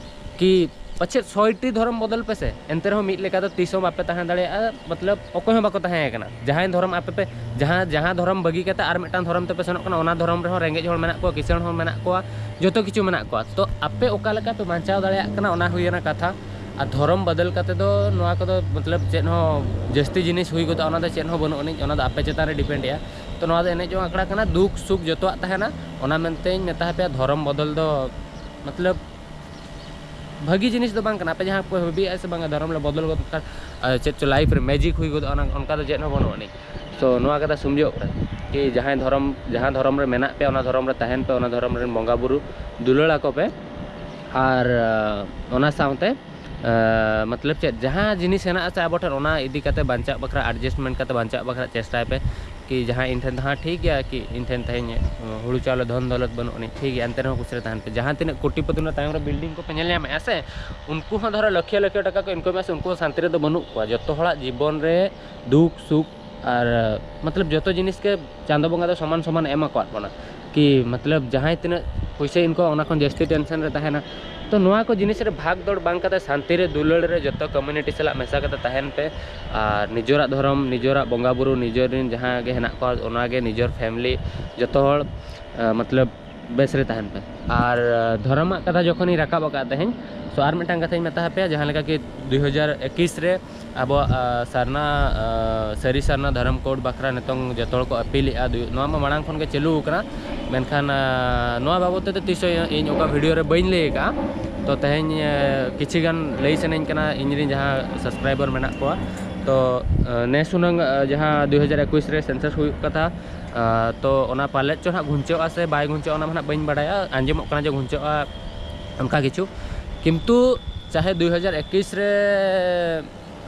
ᱠᱤ ᱯᱟᱪᱮᱫ ᱥᱚᱭᱴᱤ ᱫᱷᱚᱨᱚᱢ ᱵᱚᱫᱚᱞ ᱯᱮᱥᱮ, ᱮᱱᱛᱮ ᱨᱮᱦᱚᱸ ᱢᱤᱫ ᱞᱮᱠᱟ ᱫᱚ ᱛᱤᱥ ᱦᱚᱸ ᱵᱟᱯᱮ ᱛᱟᱦᱮᱸ ᱫᱟᱲᱮᱭᱟᱜᱼᱟ᱾ ᱢᱚᱛᱞᱚᱵ, ᱚᱠᱚᱭ ᱦᱚᱸ ᱵᱟᱠᱚ ᱛᱟᱦᱮᱸ ᱠᱟᱱᱟ᱾ ᱡᱟᱦᱟᱸᱭ ᱫᱷᱚᱨᱚᱢ ᱟᱯᱮ ᱯᱮ, ᱡᱟᱦᱟᱸ, ᱡᱟᱦᱟᱸ ᱫᱷᱚᱨᱚᱢ ᱵᱟᱹᱜᱤ ᱠᱟᱛᱮ ᱟᱨ ᱢᱤᱫᱴᱟᱝ ᱫᱷᱚᱨᱚᱢ ᱛᱮᱯᱮ ᱥᱮᱱᱚᱜ ᱠᱟᱱᱟ, ᱚᱱᱟ ᱫᱷᱚᱨᱚᱢ ᱨᱮᱦᱚᱸ ᱨᱮᱸᱜᱮᱡ ᱦᱚᱲ ᱢᱮᱱᱟᱜ ᱠᱚᱣᱟ, ᱠᱤᱥᱟᱹᱬ ᱦᱚᱲ ᱢᱮᱱᱟᱜ ᱠᱚᱣᱟ, ᱡᱚᱛᱚ ᱠᱤᱪᱷᱩ ᱢᱮᱱᱟᱜ ᱠᱚᱣᱟ᱾ ᱛᱚ, ᱟᱯᱮ ᱚᱠᱟ ᱞᱮᱠᱟ ᱯᱮ ᱵᱟᱧᱪᱟᱣ ᱫᱟᱲᱮᱭᱟᱜ ᱠᱟᱱᱟ, ᱚᱱᱟ ᱦᱩᱭᱮᱱᱟ ᱠᱟᱛᱷᱟ᱾ ᱟᱨ ᱫᱷᱚᱨᱚᱢ ᱵᱚᱫᱚᱞ ᱠᱟᱛᱮ ᱫᱚ ᱱᱚᱣᱟ ᱠᱚᱫᱚ ᱢᱚᱛᱞᱚᱵ ᱪᱮᱫ ᱦᱚᱸ ᱡᱟᱹᱥᱛᱤ ᱡᱤᱱᱤᱥ ᱦᱩᱭ ᱜᱚᱫᱚᱜᱼᱟ, ᱚᱱᱟ ᱫᱚ ᱪᱮᱫ ᱦᱚᱸ ᱵᱟᱹᱱᱩᱜ ᱟᱹᱱᱤᱡ, ᱚᱱᱟ ᱫᱚ ᱟᱯᱮ ᱪᱮᱛᱟᱱ ᱨᱮ ᱰᱤᱯᱮᱱᱰᱮᱜᱼᱟ᱾ ᱛᱚ ᱱᱚᱣᱟ ᱫᱚ ᱮᱱᱮᱡ ᱡᱚᱝ ᱟᱠᱷᱲᱟ ᱠᱟᱱᱟ, ᱫᱩᱠ ᱥᱩᱠ ᱡᱚᱛᱚᱣᱟᱜ ᱛᱟᱦᱮᱱᱟ, ᱚᱱᱟ ᱢᱮᱱᱛᱮᱧ ᱢᱮᱛᱟ ᱯᱮᱭᱟ, ᱫᱷᱚᱨᱚᱢ ᱵᱚᱫᱚᱞ ᱫᱚ ᱢᱚᱛᱞᱚᱵ ᱵᱷᱟᱹᱜᱤ ᱡᱤᱱᱤᱥ ᱫᱚ ᱵᱟᱝ ᱠᱟᱱᱟ᱾ ᱟᱯᱮ ᱡᱟᱦᱟᱸ ᱯᱮ ᱵᱷᱟᱹᱵᱤᱭᱮᱫᱼᱟ ᱥᱮ ᱵᱟᱝᱟ ᱫᱷᱚᱨᱚᱢ ᱞᱮ ᱵᱚᱫᱚᱞ ᱜᱚᱫ ᱠᱟᱜ ᱠᱷᱟᱱ, ᱟᱨ ᱪᱮᱫ ᱪᱚ ᱞᱟᱭᱤᱯᱷ ᱨᱮ ᱢᱮᱡᱤᱠ ᱦᱩᱭ ᱜᱚᱫᱚᱜᱼᱟ, ᱚᱱᱟ ᱚᱱᱠᱟ ᱫᱚ ᱪᱮᱫ ᱦᱚᱸ ᱵᱟᱹᱱᱩᱜ ᱟᱹᱱᱤᱡ᱾ ᱛᱚ ᱱᱚᱣᱟ ᱠᱟᱛᱷᱟ ᱥᱚᱢᱡᱷᱟᱹᱣ ᱯᱮ ᱠᱤ ᱡᱟᱦᱟᱸᱭ ᱫᱷᱚᱨᱚᱢ, ᱡᱟᱦᱟᱸ ᱫᱷᱚᱨᱚᱢ ᱨᱮ ᱢᱮᱱᱟᱜ ᱯᱮᱭᱟ, ᱚᱱᱟ ᱫᱷᱚᱨᱚᱢ ᱨᱮ ᱛᱟᱦᱮᱱ ᱯᱮ, ᱚᱱᱟ ᱫᱷᱚᱨᱚᱢ ᱨᱮᱱ ᱵᱚᱸᱜᱟ ᱵᱩᱨᱩ ᱫᱩᱞᱟᱹᱲ ᱟᱠᱚ ᱯᱮ᱾ ᱟᱨ ᱟᱸ, ᱚᱱᱟ ᱥᱟᱶᱛᱮ ᱟᱸ, ᱢᱚᱛᱞᱚᱵ ᱪᱮᱫ, ᱡᱟᱦᱟᱸ ᱡᱤᱱᱤᱥ ᱦᱮᱱᱟᱜ ᱟᱥᱮ ᱟᱵᱚ ᱴᱷᱮᱱ, ᱚᱱᱟ ᱤᱫᱤ ᱠᱟᱛᱮ ᱵᱟᱧᱪᱟᱜ ᱵᱟᱠᱷᱨᱟ, ᱮᱰᱡᱟᱥᱴᱢᱮᱱᱴ ᱠᱟᱛᱮ ᱵᱟᱧᱪᱟᱜ ᱵᱟᱠᱷᱨᱟ ᱪᱮᱥᱴᱟᱭ ᱯᱮ᱾ ᱠᱤ ᱡᱟᱦᱟᱸ ᱤᱧ ᱴᱷᱮᱱ ᱫᱚ ᱦᱟᱸᱜ ᱴᱷᱤᱠ ᱜᱮᱭᱟ, ᱠᱤ ᱤᱧ ᱴᱷᱮᱱ ᱛᱮᱦᱮᱧ ᱦᱩᱲᱩ ᱪᱟᱣᱞᱮ ᱫᱷᱚᱱ ᱫᱚᱞᱚᱛ ᱵᱟᱹᱱᱩᱜ ᱟᱹᱱᱤᱡ, ᱴᱷᱤᱠ ᱜᱮᱭᱟ, ᱮᱱᱛᱮ ᱨᱮᱦᱚᱸ ᱠᱩᱥᱤ ᱨᱮ ᱛᱟᱦᱮᱱ ᱯᱮ᱾ ᱡᱟᱦᱟᱸ ᱛᱤᱱᱟᱹᱜ ᱠᱳᱴᱤᱯᱚᱛᱤ ᱨᱮᱱᱟᱜ ᱛᱟᱭᱚᱢ ᱨᱮ ᱵᱤᱞᱰᱤᱝ ᱠᱚᱯᱮ ᱧᱮᱞ ᱧᱟᱢᱮᱫᱼᱟ ᱥᱮ, ᱩᱱᱠᱩ ᱦᱚᱸ ᱫᱷᱚᱨᱚ ᱞᱚᱠᱷᱮ ᱞᱚᱠᱷᱮ ᱴᱟᱠᱟ ᱠᱚ ᱤᱱᱠᱟᱢᱮᱫᱼᱟ ᱥᱮ, ᱩᱱᱠᱩ ᱦᱚᱸ ᱥᱟᱱᱛᱤ ᱨᱮᱫᱚ ᱵᱟᱹᱱᱩᱜ ᱠᱚᱣᱟ᱾ ᱡᱚᱛᱚ ᱦᱚᱲᱟᱜ ᱡᱤᱵᱚᱱ ᱨᱮ ᱫᱩᱠ ᱥᱩᱠ ᱟᱨ, ᱢᱚᱛᱞᱚᱵ, ᱡᱚᱛᱚ ᱡᱤᱱᱤᱥ ᱜᱮ ᱪᱟᱸᱫᱚ ᱵᱚᱸᱜᱟ ᱫᱚ ᱥᱚᱢᱟᱱ ᱥᱚᱢᱟᱱ ᱮᱢ ᱟᱠᱟᱫ ᱵᱚᱱᱟ᱾ ᱠᱤ ᱢᱚᱛᱞᱚᱵ ᱡᱟᱦᱟᱸᱭ ᱛᱤᱱᱟᱹᱜ ᱯᱩᱭᱥᱟᱹ ᱤᱱᱠᱟᱢᱟ, ᱚᱱᱟ ᱠᱷᱚᱱ ᱡᱟᱹᱥᱛᱤ ᱴᱮᱱᱥᱮᱱ ᱨᱮ ᱛᱟᱦᱮᱱᱟ᱾ ᱛᱚ ᱱᱚᱣᱟ ᱠᱚ ᱡᱤᱱᱤᱥ ᱨᱮ ᱵᱷᱟᱜᱽ ᱫᱚᱲ ᱵᱟᱝ ᱠᱟᱛᱮ ᱥᱟᱱᱛᱤ ᱨᱮ ᱫᱩᱞᱟᱹᱲ ᱨᱮ ᱡᱚᱛᱚ ᱠᱚᱢᱤᱭᱩᱱᱤᱴᱤ ᱥᱟᱞᱟᱜ ᱢᱮᱥᱟ ᱠᱟᱛᱮ ᱛᱟᱦᱮᱱ ᱯᱮ᱾ ᱟᱨ ᱱᱤᱡᱮᱨᱟᱜ ᱫᱷᱚᱨᱚᱢ, ᱱᱤᱡᱮᱨᱟᱜ ᱵᱚᱸᱜᱟ ᱵᱩᱨᱩ, ᱱᱤᱡᱮᱨ ᱨᱮᱱ ᱡᱟᱦᱟᱸ ᱜᱮ ᱦᱮᱱᱟᱜ ᱠᱚᱣᱟ, ᱚᱱᱟ ᱜᱮ ᱱᱤᱡᱮᱨ ᱯᱷᱮᱢᱤᱞᱤ, ᱡᱚᱛᱚ ᱦᱚᱲ, ᱟᱸ, ᱢᱚᱛᱞᱚᱵ ᱵᱮᱥ ᱨᱮ ᱛᱟᱦᱮᱱ ᱯᱮ᱾ ᱟᱨ, ᱟᱸ, ᱫᱷᱚᱨᱚᱢᱟᱜ ᱠᱟᱛᱷᱟ ᱡᱚᱠᱷᱚᱱᱤᱧ ᱨᱟᱠᱟᱵ ᱟᱠᱟᱫ ᱛᱟᱦᱮᱸᱧ, ᱥᱚ ᱟᱨ ᱢᱤᱫᱴᱟᱝ ᱠᱟᱛᱷᱟᱧ ᱢᱮᱛᱟ ᱯᱮᱭᱟ, ᱡᱟᱦᱟᱸ ᱞᱮᱠᱟ ᱠᱤ ᱫᱩ ᱦᱟᱡᱟᱨ ᱮᱠᱩᱥ ᱨᱮ ᱟᱵᱚᱣᱟᱜ, ᱟᱸ, ᱥᱟᱨᱱᱟ, ᱟᱸ, ᱥᱟᱹᱨᱤ ᱥᱟᱨᱱᱟ ᱫᱷᱚᱨᱚᱢ ᱠᱳᱰ ᱵᱟᱠᱷᱨᱟ ᱱᱤᱛᱚᱝ ᱡᱚᱛᱚ ᱦᱚᱲ ᱠᱚ ᱟᱹᱯᱤᱞᱮᱜᱼᱟ᱾ ᱫᱩ-, ᱱᱚᱣᱟ ᱢᱟ ᱢᱟᱲᱟᱝ ᱠᱷᱚᱱ ᱜᱮ ᱪᱟᱹᱞᱩ ᱟᱠᱟᱱᱟ, ᱢᱮᱱᱠᱷᱟᱱ, ᱟᱸ, ᱱᱚᱣᱟ ᱵᱟᱵᱚᱫ ᱛᱮᱫᱚ ᱛᱤᱥ ᱦᱚᱸ ᱤᱧ ᱚᱠᱟ ᱵᱷᱤᱰᱤᱭᱳ ᱨᱮ ᱵᱟᱹᱧ ᱞᱟᱹᱭ ᱟᱠᱟᱫᱼᱟ᱾ ᱛᱚ ᱛᱮᱦᱮᱧ, ᱟᱸ, ᱠᱤᱪᱷᱤ ᱜᱟᱱ ᱞᱟᱹᱭ ᱥᱟᱱᱟᱧ ᱠᱟᱱᱟ ᱤᱧ ᱨᱮᱱ ᱡᱟᱦᱟᱸ ᱥᱟᱵᱥᱠᱨᱟᱭᱵᱟᱨ ᱢᱮᱱᱟᱜ ᱠᱚᱣᱟ᱾ ᱛᱚ, ᱟᱸ, ᱱᱮᱥ ᱦᱩᱱᱟᱹᱝ, ᱟᱸ, ᱡᱟᱦᱟᱸ ᱫᱩ ᱦᱟᱡᱟᱨ ᱮᱠᱩᱥ ᱨᱮ ᱥᱮᱱᱥᱟᱥ ᱦᱩᱭᱩᱜ ᱠᱟᱛᱷᱟ, ᱟᱸ, ᱛᱚ ᱚᱱᱟ ᱯᱟᱞᱮᱫ ᱪᱚ ᱱᱟᱦᱟᱜ ᱜᱷᱩᱧᱪᱟᱹᱜᱼᱟ ᱥᱮ ᱵᱟᱭ ᱜᱷᱩᱧᱪᱟᱹᱜᱼᱟ, ᱚᱱᱟ ᱢᱟ ᱱᱟᱦᱟᱜ ᱵᱟᱹᱧ ᱵᱟᱰᱟᱭᱟ᱾ ᱟᱸᱡᱚᱢᱚᱜ ᱠᱟᱱᱟ ᱡᱮ ᱜᱷᱩᱧᱪᱟᱹᱜᱼᱟ, ᱚᱱᱠᱟ ᱠᱤᱪᱷᱩ᱾ ᱠᱤᱱᱛᱩ ᱪᱟᱦᱮ ᱫᱩ ᱦᱟᱡᱟᱨ ᱮᱠᱩᱥ ᱨᱮ,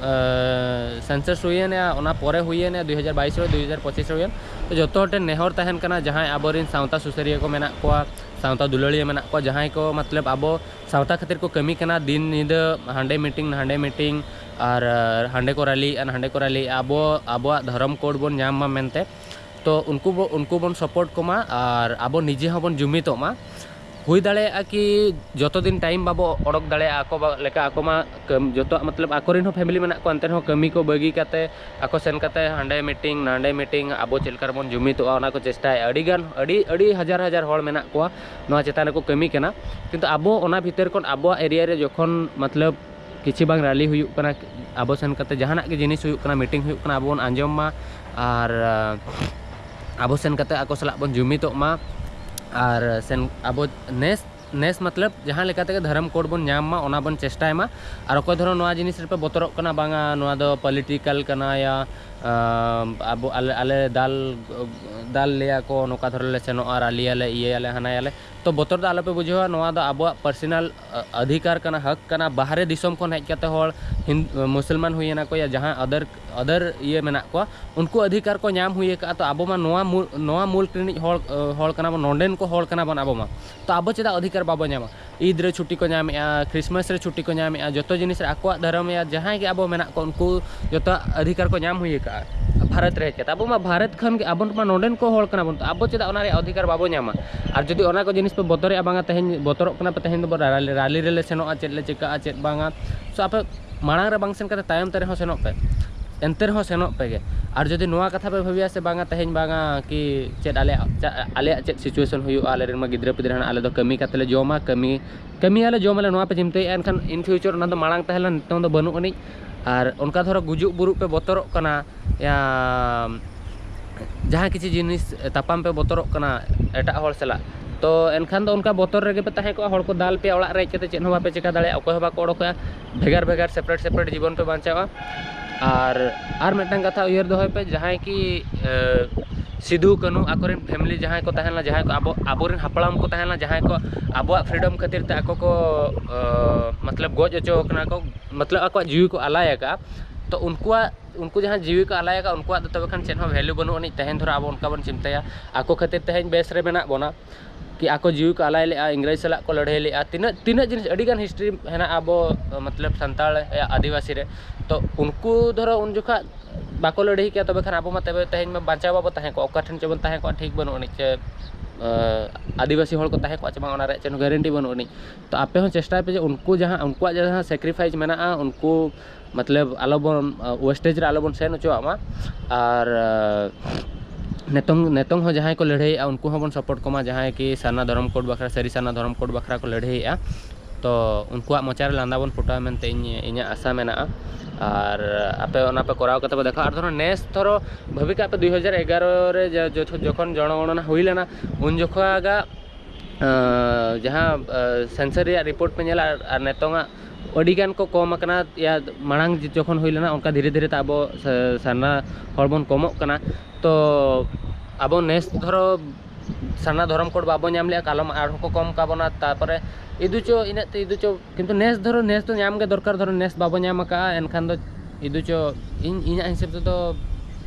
ᱟᱸ, ᱥᱮᱱᱥᱟᱥ ᱦᱩᱭᱮᱱᱟ, ᱚᱱᱟ ᱯᱚᱨᱮ ᱦᱩᱭᱮᱱᱟ, ᱫᱩ ᱦᱟᱡᱟᱨ ᱵᱟᱭᱤᱥ ᱨᱮ, ᱫᱩ ᱦᱟᱡᱟᱨ ᱯᱚᱸᱪᱤᱥ ᱨᱮ ᱦᱩᱭᱮᱱ, ᱛᱚ ᱡᱚᱛᱚ ᱦᱚᱲ ᱴᱷᱮᱱ ᱱᱮᱦᱚᱨ ᱛᱟᱦᱮᱱ ᱠᱟᱱᱟ, ᱡᱟᱦᱟᱸᱭ ᱟᱵᱚᱨᱮᱱ ᱥᱟᱶᱛᱟ ᱥᱩᱥᱟᱹᱨᱤᱭᱟᱹ ᱠᱚ ᱢᱮᱱᱟᱜ ᱠᱚᱣᱟ, ᱥᱟᱶᱛᱟ ᱫᱩᱞᱟᱹᱲᱤᱭᱟᱹ ᱢᱮᱱᱟᱜ ᱠᱚᱣᱟ, ᱡᱟᱦᱟᱸᱭ ᱠᱚ ᱢᱚᱛᱞᱚᱵ ᱟᱵᱚ ᱥᱟᱶᱛᱟ ᱠᱷᱟᱹᱛᱤᱨ ᱠᱚ ᱠᱟᱹᱢᱤ ᱠᱟᱱᱟ, ᱫᱤᱱ ᱧᱤᱫᱟᱹ ᱦᱟᱸᱰᱮ ᱢᱤᱴᱤᱝ ᱱᱟᱰᱮ ᱢᱤᱴᱤᱝ, ᱟᱨ, ᱟᱨ ᱦᱟᱸᱰᱮ ᱠᱚ ᱨᱟᱞᱤᱭᱮᱫᱼᱟ, ᱱᱟᱰᱮ ᱠᱚ ᱨᱟᱞᱤᱭᱮᱫᱼᱟ, ᱟᱵᱚ ᱟᱵᱚᱣᱟᱜ ᱫᱷᱚᱨᱚᱢ ᱠᱳᱰ ᱵᱚᱱ ᱧᱟᱢ ᱢᱟ ᱢᱮᱱᱛᱮ᱾ ᱛᱚ ᱩᱱᱠᱩ ᱵᱚ, ᱩᱱᱠᱩ ᱵᱚᱱ ᱥᱟᱯᱳᱨᱴ ᱠᱚᱢᱟ ᱟᱨ ᱟᱵᱚ ᱱᱤᱡᱮ ᱦᱚᱸᱵᱚᱱ ᱡᱩᱢᱤᱫᱚᱜ ᱢᱟ᱾ ᱦᱩᱭ ᱫᱟᱲᱮᱭᱟᱜᱼᱟ ᱠᱤ ᱡᱚᱛᱚ ᱫᱤᱱ ᱴᱟᱭᱤᱢ ᱵᱟᱵᱚ ᱚᱰᱚᱠ ᱫᱟᱲᱮᱭᱟᱜᱼᱟ ᱟᱠᱚ ᱵᱟ-, ᱞᱮᱠᱟ, ᱟᱠᱚ ᱢᱟ ᱠᱟᱹᱢ-, ᱡᱚᱛᱚᱣᱟᱜ ᱢᱚᱛᱞᱚᱵ ᱟᱠᱚᱨᱮᱱ ᱦᱚᱸ ᱯᱷᱮᱢᱤᱞᱤ ᱢᱮᱱᱟᱜ ᱠᱚᱣᱟ, ᱮᱱᱛᱮ ᱨᱮᱦᱚᱸ ᱠᱟᱹᱢᱤ ᱠᱚ ᱵᱟᱹᱜᱤ ᱠᱟᱛᱮ ᱟᱠᱚ ᱥᱮᱱ ᱠᱟᱛᱮ ᱦᱟᱸᱰᱮ ᱢᱤᱴᱤᱝ ᱱᱟᱰᱮ ᱢᱤᱴᱤᱝ, ᱟᱵᱚ ᱪᱮᱫ ᱞᱮᱠᱟ ᱨᱮᱵᱚᱱ ᱡᱩᱢᱤᱫᱚᱜᱼᱟ, ᱚᱱᱟ ᱠᱚ ᱪᱮᱥᱴᱟᱭᱟ᱾ ᱟᱹᱰᱤ ᱜᱟᱱ, ᱟᱹᱰᱤ, ᱟᱹᱰᱤ ᱦᱟᱡᱟᱨ ᱦᱟᱡᱟᱨ ᱦᱚᱲ ᱢᱮᱱᱟᱜ ᱠᱚᱣᱟ ᱱᱚᱣᱟ ᱪᱮᱛᱟᱱ ᱨᱮᱠᱚ ᱠᱟᱹᱢᱤ ᱠᱟᱱᱟ, ᱠᱤᱱᱛᱩ ᱟᱵᱚ ᱚᱱᱟ ᱵᱷᱤᱛᱤᱨ ᱠᱷᱚᱱ ᱟᱵᱚᱣᱟᱜ ᱮᱨᱤᱭᱟ ᱨᱮ ᱡᱚᱠᱷᱚᱱ ᱢᱚᱛᱞᱚᱵ ᱠᱤᱪᱷᱤ ᱵᱟᱝ ᱨᱟᱞᱤ ᱦᱩᱭᱩᱜ ᱠᱟᱱᱟ, ᱟᱵᱚ ᱥᱮᱱ ᱠᱟᱛᱮ ᱡᱟᱦᱟᱱᱟᱜ ᱜᱮ ᱡᱤᱱᱤᱥ ᱦᱩᱭᱩᱜ ᱠᱟᱱᱟ, ᱢᱤᱴᱤᱝ ᱦᱩᱭᱩᱜ ᱠᱟᱱᱟ, ᱟᱵᱚ ᱵᱚᱱ ᱟᱸᱡᱚᱢ ᱢᱟ᱾ ᱟᱨ ᱟᱵᱚ ᱥᱮᱱ ᱠᱟᱛᱮ ᱟᱠᱚ ᱥᱟᱞᱟᱜ ᱵᱚᱱ ᱡᱩᱢᱤᱫᱚᱜ ᱢᱟ᱾ ᱟᱨ ᱥᱮᱱ ᱟᱵᱚ ᱱᱮᱥ ᱱᱮᱥ ᱢᱚᱛᱞᱚᱵ ᱡᱟᱦᱟᱸ ᱞᱮᱠᱟ ᱛᱮᱜᱮ ᱫᱷᱚᱨᱚᱢ ᱠᱳᱰ ᱵᱚᱱ ᱧᱟᱢ ᱢᱟ, ᱚᱱᱟ ᱵᱚᱱ ᱪᱮᱥᱴᱟᱭ ᱢᱟ᱾ ᱟᱨ ᱚᱠᱚᱭ ᱫᱷᱚᱨᱚ ᱱᱚᱣᱟ ᱡᱤᱱᱤᱥ ᱨᱮᱯᱮ ᱵᱚᱛᱚᱨᱚᱜ ᱠᱟᱱᱟ, ᱵᱟᱝᱟ ᱱᱚᱣᱟ ᱫᱚ ᱯᱚᱞᱤᱴᱤᱠᱟᱞ ᱠᱟᱱᱟ ᱭᱟ, ᱟᱵᱚ ᱟᱞᱮ ᱟᱞᱮ ᱫᱟᱞ ᱫᱟᱞ ᱞᱮᱭᱟ ᱠᱚ, ᱱᱚᱝᱠᱟ ᱫᱷᱚᱨᱚ ᱞᱮ ᱥᱮᱱᱚᱜᱼᱟ, ᱨᱟᱞᱤᱭᱟᱞᱮ, ᱤᱭᱟᱹᱭᱟᱞᱮ, ᱦᱟᱱᱟᱭᱟᱞᱮ, ᱛᱚ ᱵᱚᱛᱚᱨ ᱫᱚ ᱟᱞᱚᱯᱮ ᱵᱩᱡᱷᱟᱹᱣᱟ᱾ ᱱᱚᱣᱟ ᱫᱚ ᱟᱵᱚᱣᱟᱜ ᱯᱟᱨᱥᱚᱱᱟᱞ ᱚᱫᱷᱤᱠᱟᱨ ᱠᱟᱱᱟ, ᱦᱚᱠ ᱠᱟᱱᱟ᱾ ᱵᱟᱦᱨᱮ ᱫᱤᱥᱚᱢ ᱠᱷᱚᱱ ᱦᱮᱡ ᱠᱟᱛᱮ ᱦᱚᱲ ᱦᱤᱱ-, ᱢᱩᱥᱚᱞᱢᱟᱱ ᱦᱩᱭᱮᱱᱟ ᱠᱚ ᱭᱟ ᱡᱟᱦᱟᱸ ᱚᱫᱟᱨ ᱚᱫᱟᱨ ᱤᱭᱟᱹ ᱢᱮᱱᱟᱜ ᱠᱚᱣᱟ, ᱩᱱᱠᱩ ᱚᱫᱷᱤᱠᱟᱨ ᱠᱚ ᱧᱟᱢ ᱦᱩᱭ ᱟᱠᱟᱫᱼᱟ᱾ ᱛᱚ ᱟᱵᱚ ᱢᱟ ᱱᱚᱣᱟ ᱢᱩ-, ᱱᱚᱣᱟ ᱢᱩᱞᱠ ᱨᱤᱱᱤᱡ ᱦᱚᱲ, ᱦᱚᱲ ᱠᱟᱱᱟ ᱵᱚᱱ, ᱱᱚᱰᱮᱱ ᱠᱚ ᱦᱚᱲ ᱠᱟᱱᱟ ᱵᱚᱱ ᱟᱵᱚ ᱢᱟ᱾ ᱛᱚ ᱟᱵᱚ ᱪᱮᱫᱟᱜ ᱚᱫᱷᱤᱠᱟᱨ ᱵᱟᱵᱚ ᱧᱟᱢᱟ? ᱤᱫ ᱨᱮ ᱪᱷᱩᱴᱤ ᱠᱚ ᱧᱟᱢᱮᱫᱼᱟ, ᱠᱷᱨᱤᱥᱢᱟᱥ ᱨᱮ ᱪᱷᱩᱴᱤ ᱠᱚ ᱧᱟᱢᱮᱫᱼᱟ, ᱡᱚᱛᱚ ᱡᱤᱱᱤᱥ ᱨᱮ ᱟᱠᱚᱣᱟᱜ ᱫᱷᱚᱨᱚᱢ ᱭᱟ ᱡᱟᱦᱟᱸᱭ ᱜᱮ ᱟᱵᱚ ᱢᱮᱱᱟᱜ ᱠᱚ, ᱩᱱᱠᱩ ᱡᱚᱛᱚ ᱚᱫᱷᱤᱠᱟᱨ ᱠᱚ ᱧᱟᱢ ᱦᱩᱭ ᱟᱠᱟᱫᱼᱟ ᱵᱷᱟᱨᱚᱛ ᱨᱮ ᱦᱮᱡ ᱠᱟᱛᱮ᱾ ᱟᱵᱚ ᱢᱟ ᱵᱷᱟᱨᱚᱛ ᱠᱷᱚᱱ ᱜᱮ, ᱟᱵᱚ ᱢᱟ ᱱᱚᱰᱮᱱ ᱠᱚ ᱦᱚᱲ ᱠᱟᱱᱟ ᱵᱚᱱ, ᱛᱚ ᱟᱵᱚ ᱪᱮᱫᱟᱜ ᱚᱱᱟ ᱨᱮᱭᱟᱜ ᱚᱫᱷᱤᱠᱟᱨ ᱵᱟᱵᱚ ᱧᱟᱢᱟ? ᱟᱨ ᱡᱩᱫᱤ ᱚᱱᱟ ᱠᱚ ᱡᱤᱱᱤᱥ ᱯᱮ ᱵᱚᱛᱚᱨᱮᱜᱼᱟ, ᱵᱟᱝᱟ ᱛᱮᱦᱮᱧ ᱵᱚᱛᱚᱨᱚᱜ ᱠᱟᱱᱟ ᱯᱮ, ᱛᱮᱦᱮᱧ ᱫᱚᱵᱚ ᱨᱟᱞᱤ, ᱨᱟᱞᱤ ᱨᱮᱞᱮ ᱥᱮᱱᱚᱜᱼᱟ, ᱪᱮᱫ ᱞᱮ ᱪᱤᱠᱟᱹᱜᱼᱟ, ᱪᱮᱫ ᱵᱟᱝᱟ, ᱥᱚ ᱟᱯᱮ ᱢᱟᱲᱟᱝ ᱨᱮ ᱵᱟᱝ ᱥᱮᱱ ᱠᱟᱛᱮ ᱛᱟᱭᱚᱢ ᱛᱮ ᱨᱮᱦᱚᱸ ᱥᱮᱱᱚᱜ ᱯᱮ, ᱮᱱᱛᱮ ᱨᱮᱦᱚᱸ ᱥᱮᱱᱚᱜ ᱯᱮ ᱜᱮ᱾ ᱟᱨ ᱡᱩᱫᱤ ᱱᱚᱣᱟ ᱠᱟᱛᱷᱟ ᱯᱮ ᱵᱷᱟᱹᱵᱤᱭᱟ ᱥᱮ ᱵᱟᱝᱟ ᱛᱮᱦᱮᱧ ᱵᱟᱝᱟ ᱠᱤ ᱪᱮᱫ ᱟᱞᱮᱭᱟᱜ ᱪᱟ-, ᱟᱞᱮᱭᱟᱜ ᱪᱮᱫ ᱥᱤᱪᱩᱭᱮᱥᱚᱱ ᱦᱩᱭᱩᱜᱼᱟ, ᱟᱞᱮ ᱨᱮᱱ ᱢᱟ ᱜᱤᱫᱽᱨᱟᱹ ᱯᱤᱫᱽᱨᱟᱹ ᱦᱮᱱᱟᱜ, ᱟᱞᱮ ᱫᱚ ᱠᱟᱹᱢᱤ ᱠᱟᱛᱮ ᱞᱮ ᱡᱚᱢᱟ, ᱠᱟᱹᱢᱤ, ᱠᱟᱹᱢᱤᱭᱟᱞᱮ, ᱡᱚᱢᱟᱞᱮ, ᱱᱚᱣᱟ ᱯᱮ ᱪᱤᱱᱛᱟᱹᱭᱮᱫᱼᱟ, ᱮᱱᱠᱷᱟᱱ in future ᱚᱱᱟ ᱫᱚ ᱢᱟᱲᱟᱝ ᱛᱟᱦᱮᱸ ᱞᱮᱱᱟ, ᱱᱤᱛᱚᱝ ᱫᱚ ᱵᱟᱹᱱᱩᱜ ᱟᱹᱱᱤᱡ᱾ ᱟᱨ ᱚᱱᱠᱟ ᱫᱷᱚᱨᱚ ᱜᱩᱡᱩᱜ ᱵᱩᱨᱩᱜ ᱯᱮ ᱵᱚᱛᱚᱨᱚᱜ ᱠᱟᱱᱟ, ᱭᱟ, ᱡᱟᱦᱟᱸ ᱠᱤᱪᱷᱩ ᱡᱤᱱᱤᱥ ᱛᱟᱯᱟᱢ ᱯᱮ ᱵᱚᱛᱚᱨᱚᱜ ᱠᱟᱱᱟ ᱮᱴᱟᱜ ᱦᱚᱲ ᱥᱟᱞᱟᱜ, ᱛᱚ ᱮᱱᱠᱷᱟᱱ ᱫᱚ ᱚᱱᱠᱟ ᱵᱚᱛᱚᱨ ᱨᱮᱜᱮ ᱯᱮ ᱛᱟᱦᱮᱸ ᱠᱚᱜᱼᱟ᱾ ᱦᱚᱲ ᱠᱚ ᱫᱟᱞ ᱯᱮᱭᱟ, ᱚᱲᱟᱜ ᱨᱮ ᱦᱮᱡ ᱠᱟᱛᱮ ᱪᱮᱫ ᱦᱚᱸ ᱵᱟᱯᱮ ᱪᱮᱠᱟ ᱫᱟᱲᱮᱭᱟᱜᱼᱟ, ᱚᱠᱚᱭ ᱦᱚᱸ ᱵᱟᱠᱚ ᱚᱰᱚᱠᱚᱜᱼᱟ, ᱵᱷᱮᱜᱟᱨ ᱵᱷᱮᱜᱟᱨ separate separate ᱡᱤᱵᱚᱱ ᱯᱮ ᱵᱟᱧᱪᱟᱣᱟ᱾ ᱟᱨ, ᱟᱨ ᱢᱤᱫᱴᱟᱝ ᱠᱟᱛᱷᱟ ᱩᱭᱦᱟᱹᱨ ᱫᱚᱦᱚᱭ ᱯᱮ, ᱡᱟᱦᱟᱸᱭ ᱠᱤ, ᱮ, ᱥᱤᱫᱩ ᱠᱟᱹᱱᱦᱩ ᱟᱠᱚᱨᱮᱱ family ᱡᱟᱦᱟᱸᱭ ᱠᱚ ᱛᱟᱦᱮᱸ ᱞᱮᱱᱟ, ᱡᱟᱦᱟᱸᱭ ᱠᱚ ᱟᱵᱚ, ᱟᱵᱚᱨᱮᱱ ᱦᱟᱯᱲᱟᱢ ᱠᱚ ᱛᱟᱦᱮᱸ ᱞᱮᱱᱟ, ᱡᱟᱦᱟᱸᱭ ᱠᱚ ᱟᱵᱚᱣᱟᱜ freedom ᱠᱷᱟᱹᱛᱤᱨ ᱛᱮ ᱟᱠᱚ ᱠᱚ, ᱮ, ᱢᱚᱛᱞᱚᱵ ᱜᱚᱡ ᱦᱚᱪᱚ ᱟᱠᱟᱱᱟ ᱠᱚ, ᱢᱚᱛᱞᱚᱵ ᱟᱠᱚᱣᱟᱜ ᱡᱤᱣᱤ ᱠᱚ ᱟᱞᱟᱭ ᱟᱠᱟᱫᱼᱟ, ᱛᱚ ᱩᱱᱠᱩᱣᱟᱜ, ᱩᱱᱠᱩ ᱡᱟᱦᱟᱸ ᱡᱤᱣᱤ ᱠᱚ ᱟᱞᱟᱭ ᱟᱠᱟᱫ, ᱩᱱᱠᱩᱣᱟᱜ ᱫᱚ ᱛᱚᱵᱮ ᱠᱷᱟᱱ ᱪᱮᱫ ᱦᱚᱸ value ᱵᱟᱹᱱᱩᱜ ᱟᱹᱱᱤᱡ᱾ ᱛᱮᱦᱮᱧ ᱫᱷᱚᱨᱚ ᱟᱵᱚ ᱚᱱᱠᱟ ᱵᱚᱱ ᱪᱤᱱᱛᱟᱹᱭᱟ, ᱟᱠᱚ ᱠᱷᱟᱹᱛᱤᱨ ᱛᱮᱦᱮᱧ ᱵᱮᱥ ᱨᱮ ᱢᱮᱱᱟᱜ ᱵᱚᱱᱟ, ᱠᱤ ᱟᱠᱚ ᱡᱤᱣᱤ ᱠᱚ ᱟᱞᱟᱭ ᱞᱮᱫᱼᱟ, ᱤᱝᱨᱮᱡᱽ ᱥᱟᱞᱟᱜ ᱠᱚ ᱞᱟᱹᱲᱦᱟᱹᱭ ᱞᱮᱫᱼᱟ, ᱛᱤᱱᱟᱹᱜ, ᱛᱤᱱᱟᱹᱜ ᱡᱤᱱᱤᱥ, ᱟᱹᱰᱤ ᱜᱟᱱ history ᱦᱮᱱᱟᱜᱼᱟ ᱟᱵᱚ, ᱢᱚᱛᱞᱚᱵ ᱥᱟᱱᱛᱟᱲ, ᱟᱹᱫᱤᱵᱟᱹᱥᱤ ᱨᱮ᱾ ᱛᱚ ᱩᱱᱠᱩ ᱫᱷᱚᱨᱚ ᱩᱱ ᱡᱚᱠᱷᱟᱜ ᱵᱟᱠᱚ ᱞᱟᱹᱲᱦᱟᱹᱭ ᱠᱮᱭᱟ, ᱛᱚᱵᱮ ᱠᱷᱟᱱ ᱟᱵᱚ ᱢᱟ ᱛᱚᱵᱮ ᱛᱮᱦᱮᱧ ᱢᱟ ᱵᱟᱧᱪᱟᱣ ᱵᱟᱵᱚ ᱛᱟᱦᱮᱸ ᱠᱚᱜᱼᱟ, ᱚᱠᱟ ᱴᱷᱮᱱ ᱪᱚᱵᱚᱱ ᱛᱟᱦᱮᱸ ᱠᱚᱜᱼᱟ, ᱴᱷᱤᱠ ᱵᱟᱹᱱᱩᱜ ᱟᱹᱱᱤᱡ ᱪᱮ, ᱮ, ᱟᱹᱫᱤᱵᱟᱹᱥᱤ ᱦᱚᱲ ᱠᱚ ᱛᱟᱦᱮᱸ ᱠᱚᱜᱼᱟ ᱪᱮ ᱵᱟᱝ, ᱚᱱᱟ ᱨᱮᱭᱟᱜ ᱪᱮᱫ ᱦᱚᱸ guarantee ᱵᱟᱹᱱᱩᱜ ᱟᱹᱱᱤᱡ᱾ ᱛᱚ ᱟᱯᱮ ᱦᱚᱸ ᱪᱮᱥᱴᱟᱭ ᱯᱮ ᱡᱮ ᱩᱱᱠᱩ ᱡᱟᱦᱟᱸ, ᱩᱱᱠᱩᱣᱟᱜ ᱡᱟᱦᱟᱸ sacrifice ᱢᱮᱱᱟᱜᱼᱟ, ᱩᱱᱠᱩ ᱢᱚᱛᱞᱚᱵ ᱟᱞᱚᱵᱚᱱ, ᱮ, wastage ᱨᱮ ᱟᱞᱚᱵᱚᱱ ᱥᱮᱱ ᱦᱚᱪᱚᱣᱟᱜ ᱢᱟ᱾ ᱟᱨ, ᱮ, ᱱᱤᱛᱚᱝ, ᱱᱤᱛᱚᱝ ᱦᱚᱸ ᱡᱟᱦᱟᱸᱭ ᱠᱚ ᱞᱟᱹᱲᱦᱟᱹᱭᱮᱫᱼᱟ, ᱩᱱᱠᱩ ᱦᱚᱸᱵᱚᱱ support ᱠᱚᱢᱟ, ᱡᱟᱦᱟᱸᱭ ᱠᱤ ᱥᱟᱨᱱᱟ ᱫᱷᱚᱨᱚᱢ code ᱵᱟᱠᱷᱨᱟ, ᱥᱟᱹᱨᱤ ᱥᱟᱨᱱᱟ ᱫᱷᱚᱨᱚᱢ code ᱵᱟᱠᱷᱨᱟ ᱠᱚ ᱞᱟᱹᱲᱦᱟᱹᱭᱮᱫᱼᱟ᱾ ᱛᱚ ᱩᱱᱠᱩᱣᱟᱜ ᱢᱚᱪᱟ ᱨᱮ ᱞᱟᱸᱫᱟ ᱵᱚᱱ ᱯᱷᱩᱴᱟᱹᱣᱟ ᱢᱮᱱᱛᱮ ᱤᱧ, ᱤᱧᱟᱹᱜ ᱟᱥᱟ ᱢᱮᱱᱟᱜᱼᱟ᱾ ᱟᱨ ᱟᱯᱮ ᱚᱱᱟ ᱯᱮ ᱠᱚᱨᱟᱣ ᱠᱟᱛᱮ ᱯᱮ ᱫᱮᱠᱷᱟᱣᱟ᱾ ᱟᱨ ᱫᱷᱚᱨᱚ ᱱᱮᱥ ᱫᱷᱚᱨᱚ ᱵᱷᱟᱹᱵᱤ ᱠᱟᱜ ᱯᱮ, ᱫᱩᱭ ᱦᱟᱡᱟᱨ ᱮᱜᱟᱨᱚ ᱨᱮ ᱡᱟ-, ᱡᱚ-, ᱡᱚᱠᱷᱚᱱ ᱡᱚᱱᱚᱜᱚᱬᱚᱱᱟ ᱦᱩᱭ ᱞᱮᱱᱟ, ᱩᱱ ᱡᱚᱠᱷᱚᱱᱟᱜ ᱟᱸ, ᱡᱟᱦᱟᱸ, ᱟᱸ, census ᱨᱮᱭᱟᱜ report ᱯᱮ ᱧᱮᱞᱟ ᱟᱨ, ᱟᱨ ᱱᱤᱛᱚᱝᱟᱜ ᱟᱹᱰᱤ ᱜᱟᱱ ᱠᱚ ᱠᱚᱢ ᱟᱠᱟᱱᱟ᱾ ᱭᱟ, ᱢᱟᱲᱟᱝ ᱡᱚᱠᱷᱚᱱ ᱦᱩᱭ ᱞᱮᱱᱟ, ᱚᱱᱠᱟ ᱫᱷᱤᱨᱮ ᱫᱷᱤᱨᱮ ᱛᱮ ᱟᱵᱚ ᱥᱟ-, ᱥᱟᱨᱱᱟ ᱦᱚᱲ ᱵᱚᱱ ᱠᱚᱢᱚᱜ ᱠᱟᱱᱟ᱾ ᱛᱚ ᱟᱵᱚ ᱱᱮᱥ ᱫᱷᱚᱨᱚ ᱥᱟᱨᱱᱟ ᱫᱷᱚᱨᱚᱢ code ᱵᱟᱵᱚ ᱧᱟᱢ ᱞᱮᱜᱼᱟ, ᱠᱟᱞᱚᱢ ᱟᱨᱦᱚᱸ ᱠᱚ ᱠᱚᱢ ᱠᱟᱵᱚᱱᱟ᱾ ᱛᱟᱨᱯᱚᱨᱮ ᱤᱫᱩᱪᱚ ᱤᱱᱟᱹᱜ ᱛᱮ ᱤᱫᱩᱪᱚ, ᱠᱤᱱᱛᱩ ᱱᱮᱥ ᱫᱷᱚᱨᱚ, ᱱᱮᱥ ᱫᱚ ᱧᱟᱢ ᱜᱮ ᱫᱚᱨᱠᱟᱨ᱾ ᱫᱷᱚᱨᱚ ᱱᱮᱥ ᱵᱟᱵᱚ ᱧᱟᱢ ᱟᱠᱟᱫᱼᱟ, ᱮᱱᱠᱷᱟᱱ ᱫᱚ ᱤᱫᱩᱪᱚ ᱤᱧ, ᱤᱧᱟᱹᱜ ᱦᱤᱥᱟᱹᱵ ᱛᱮᱫᱚ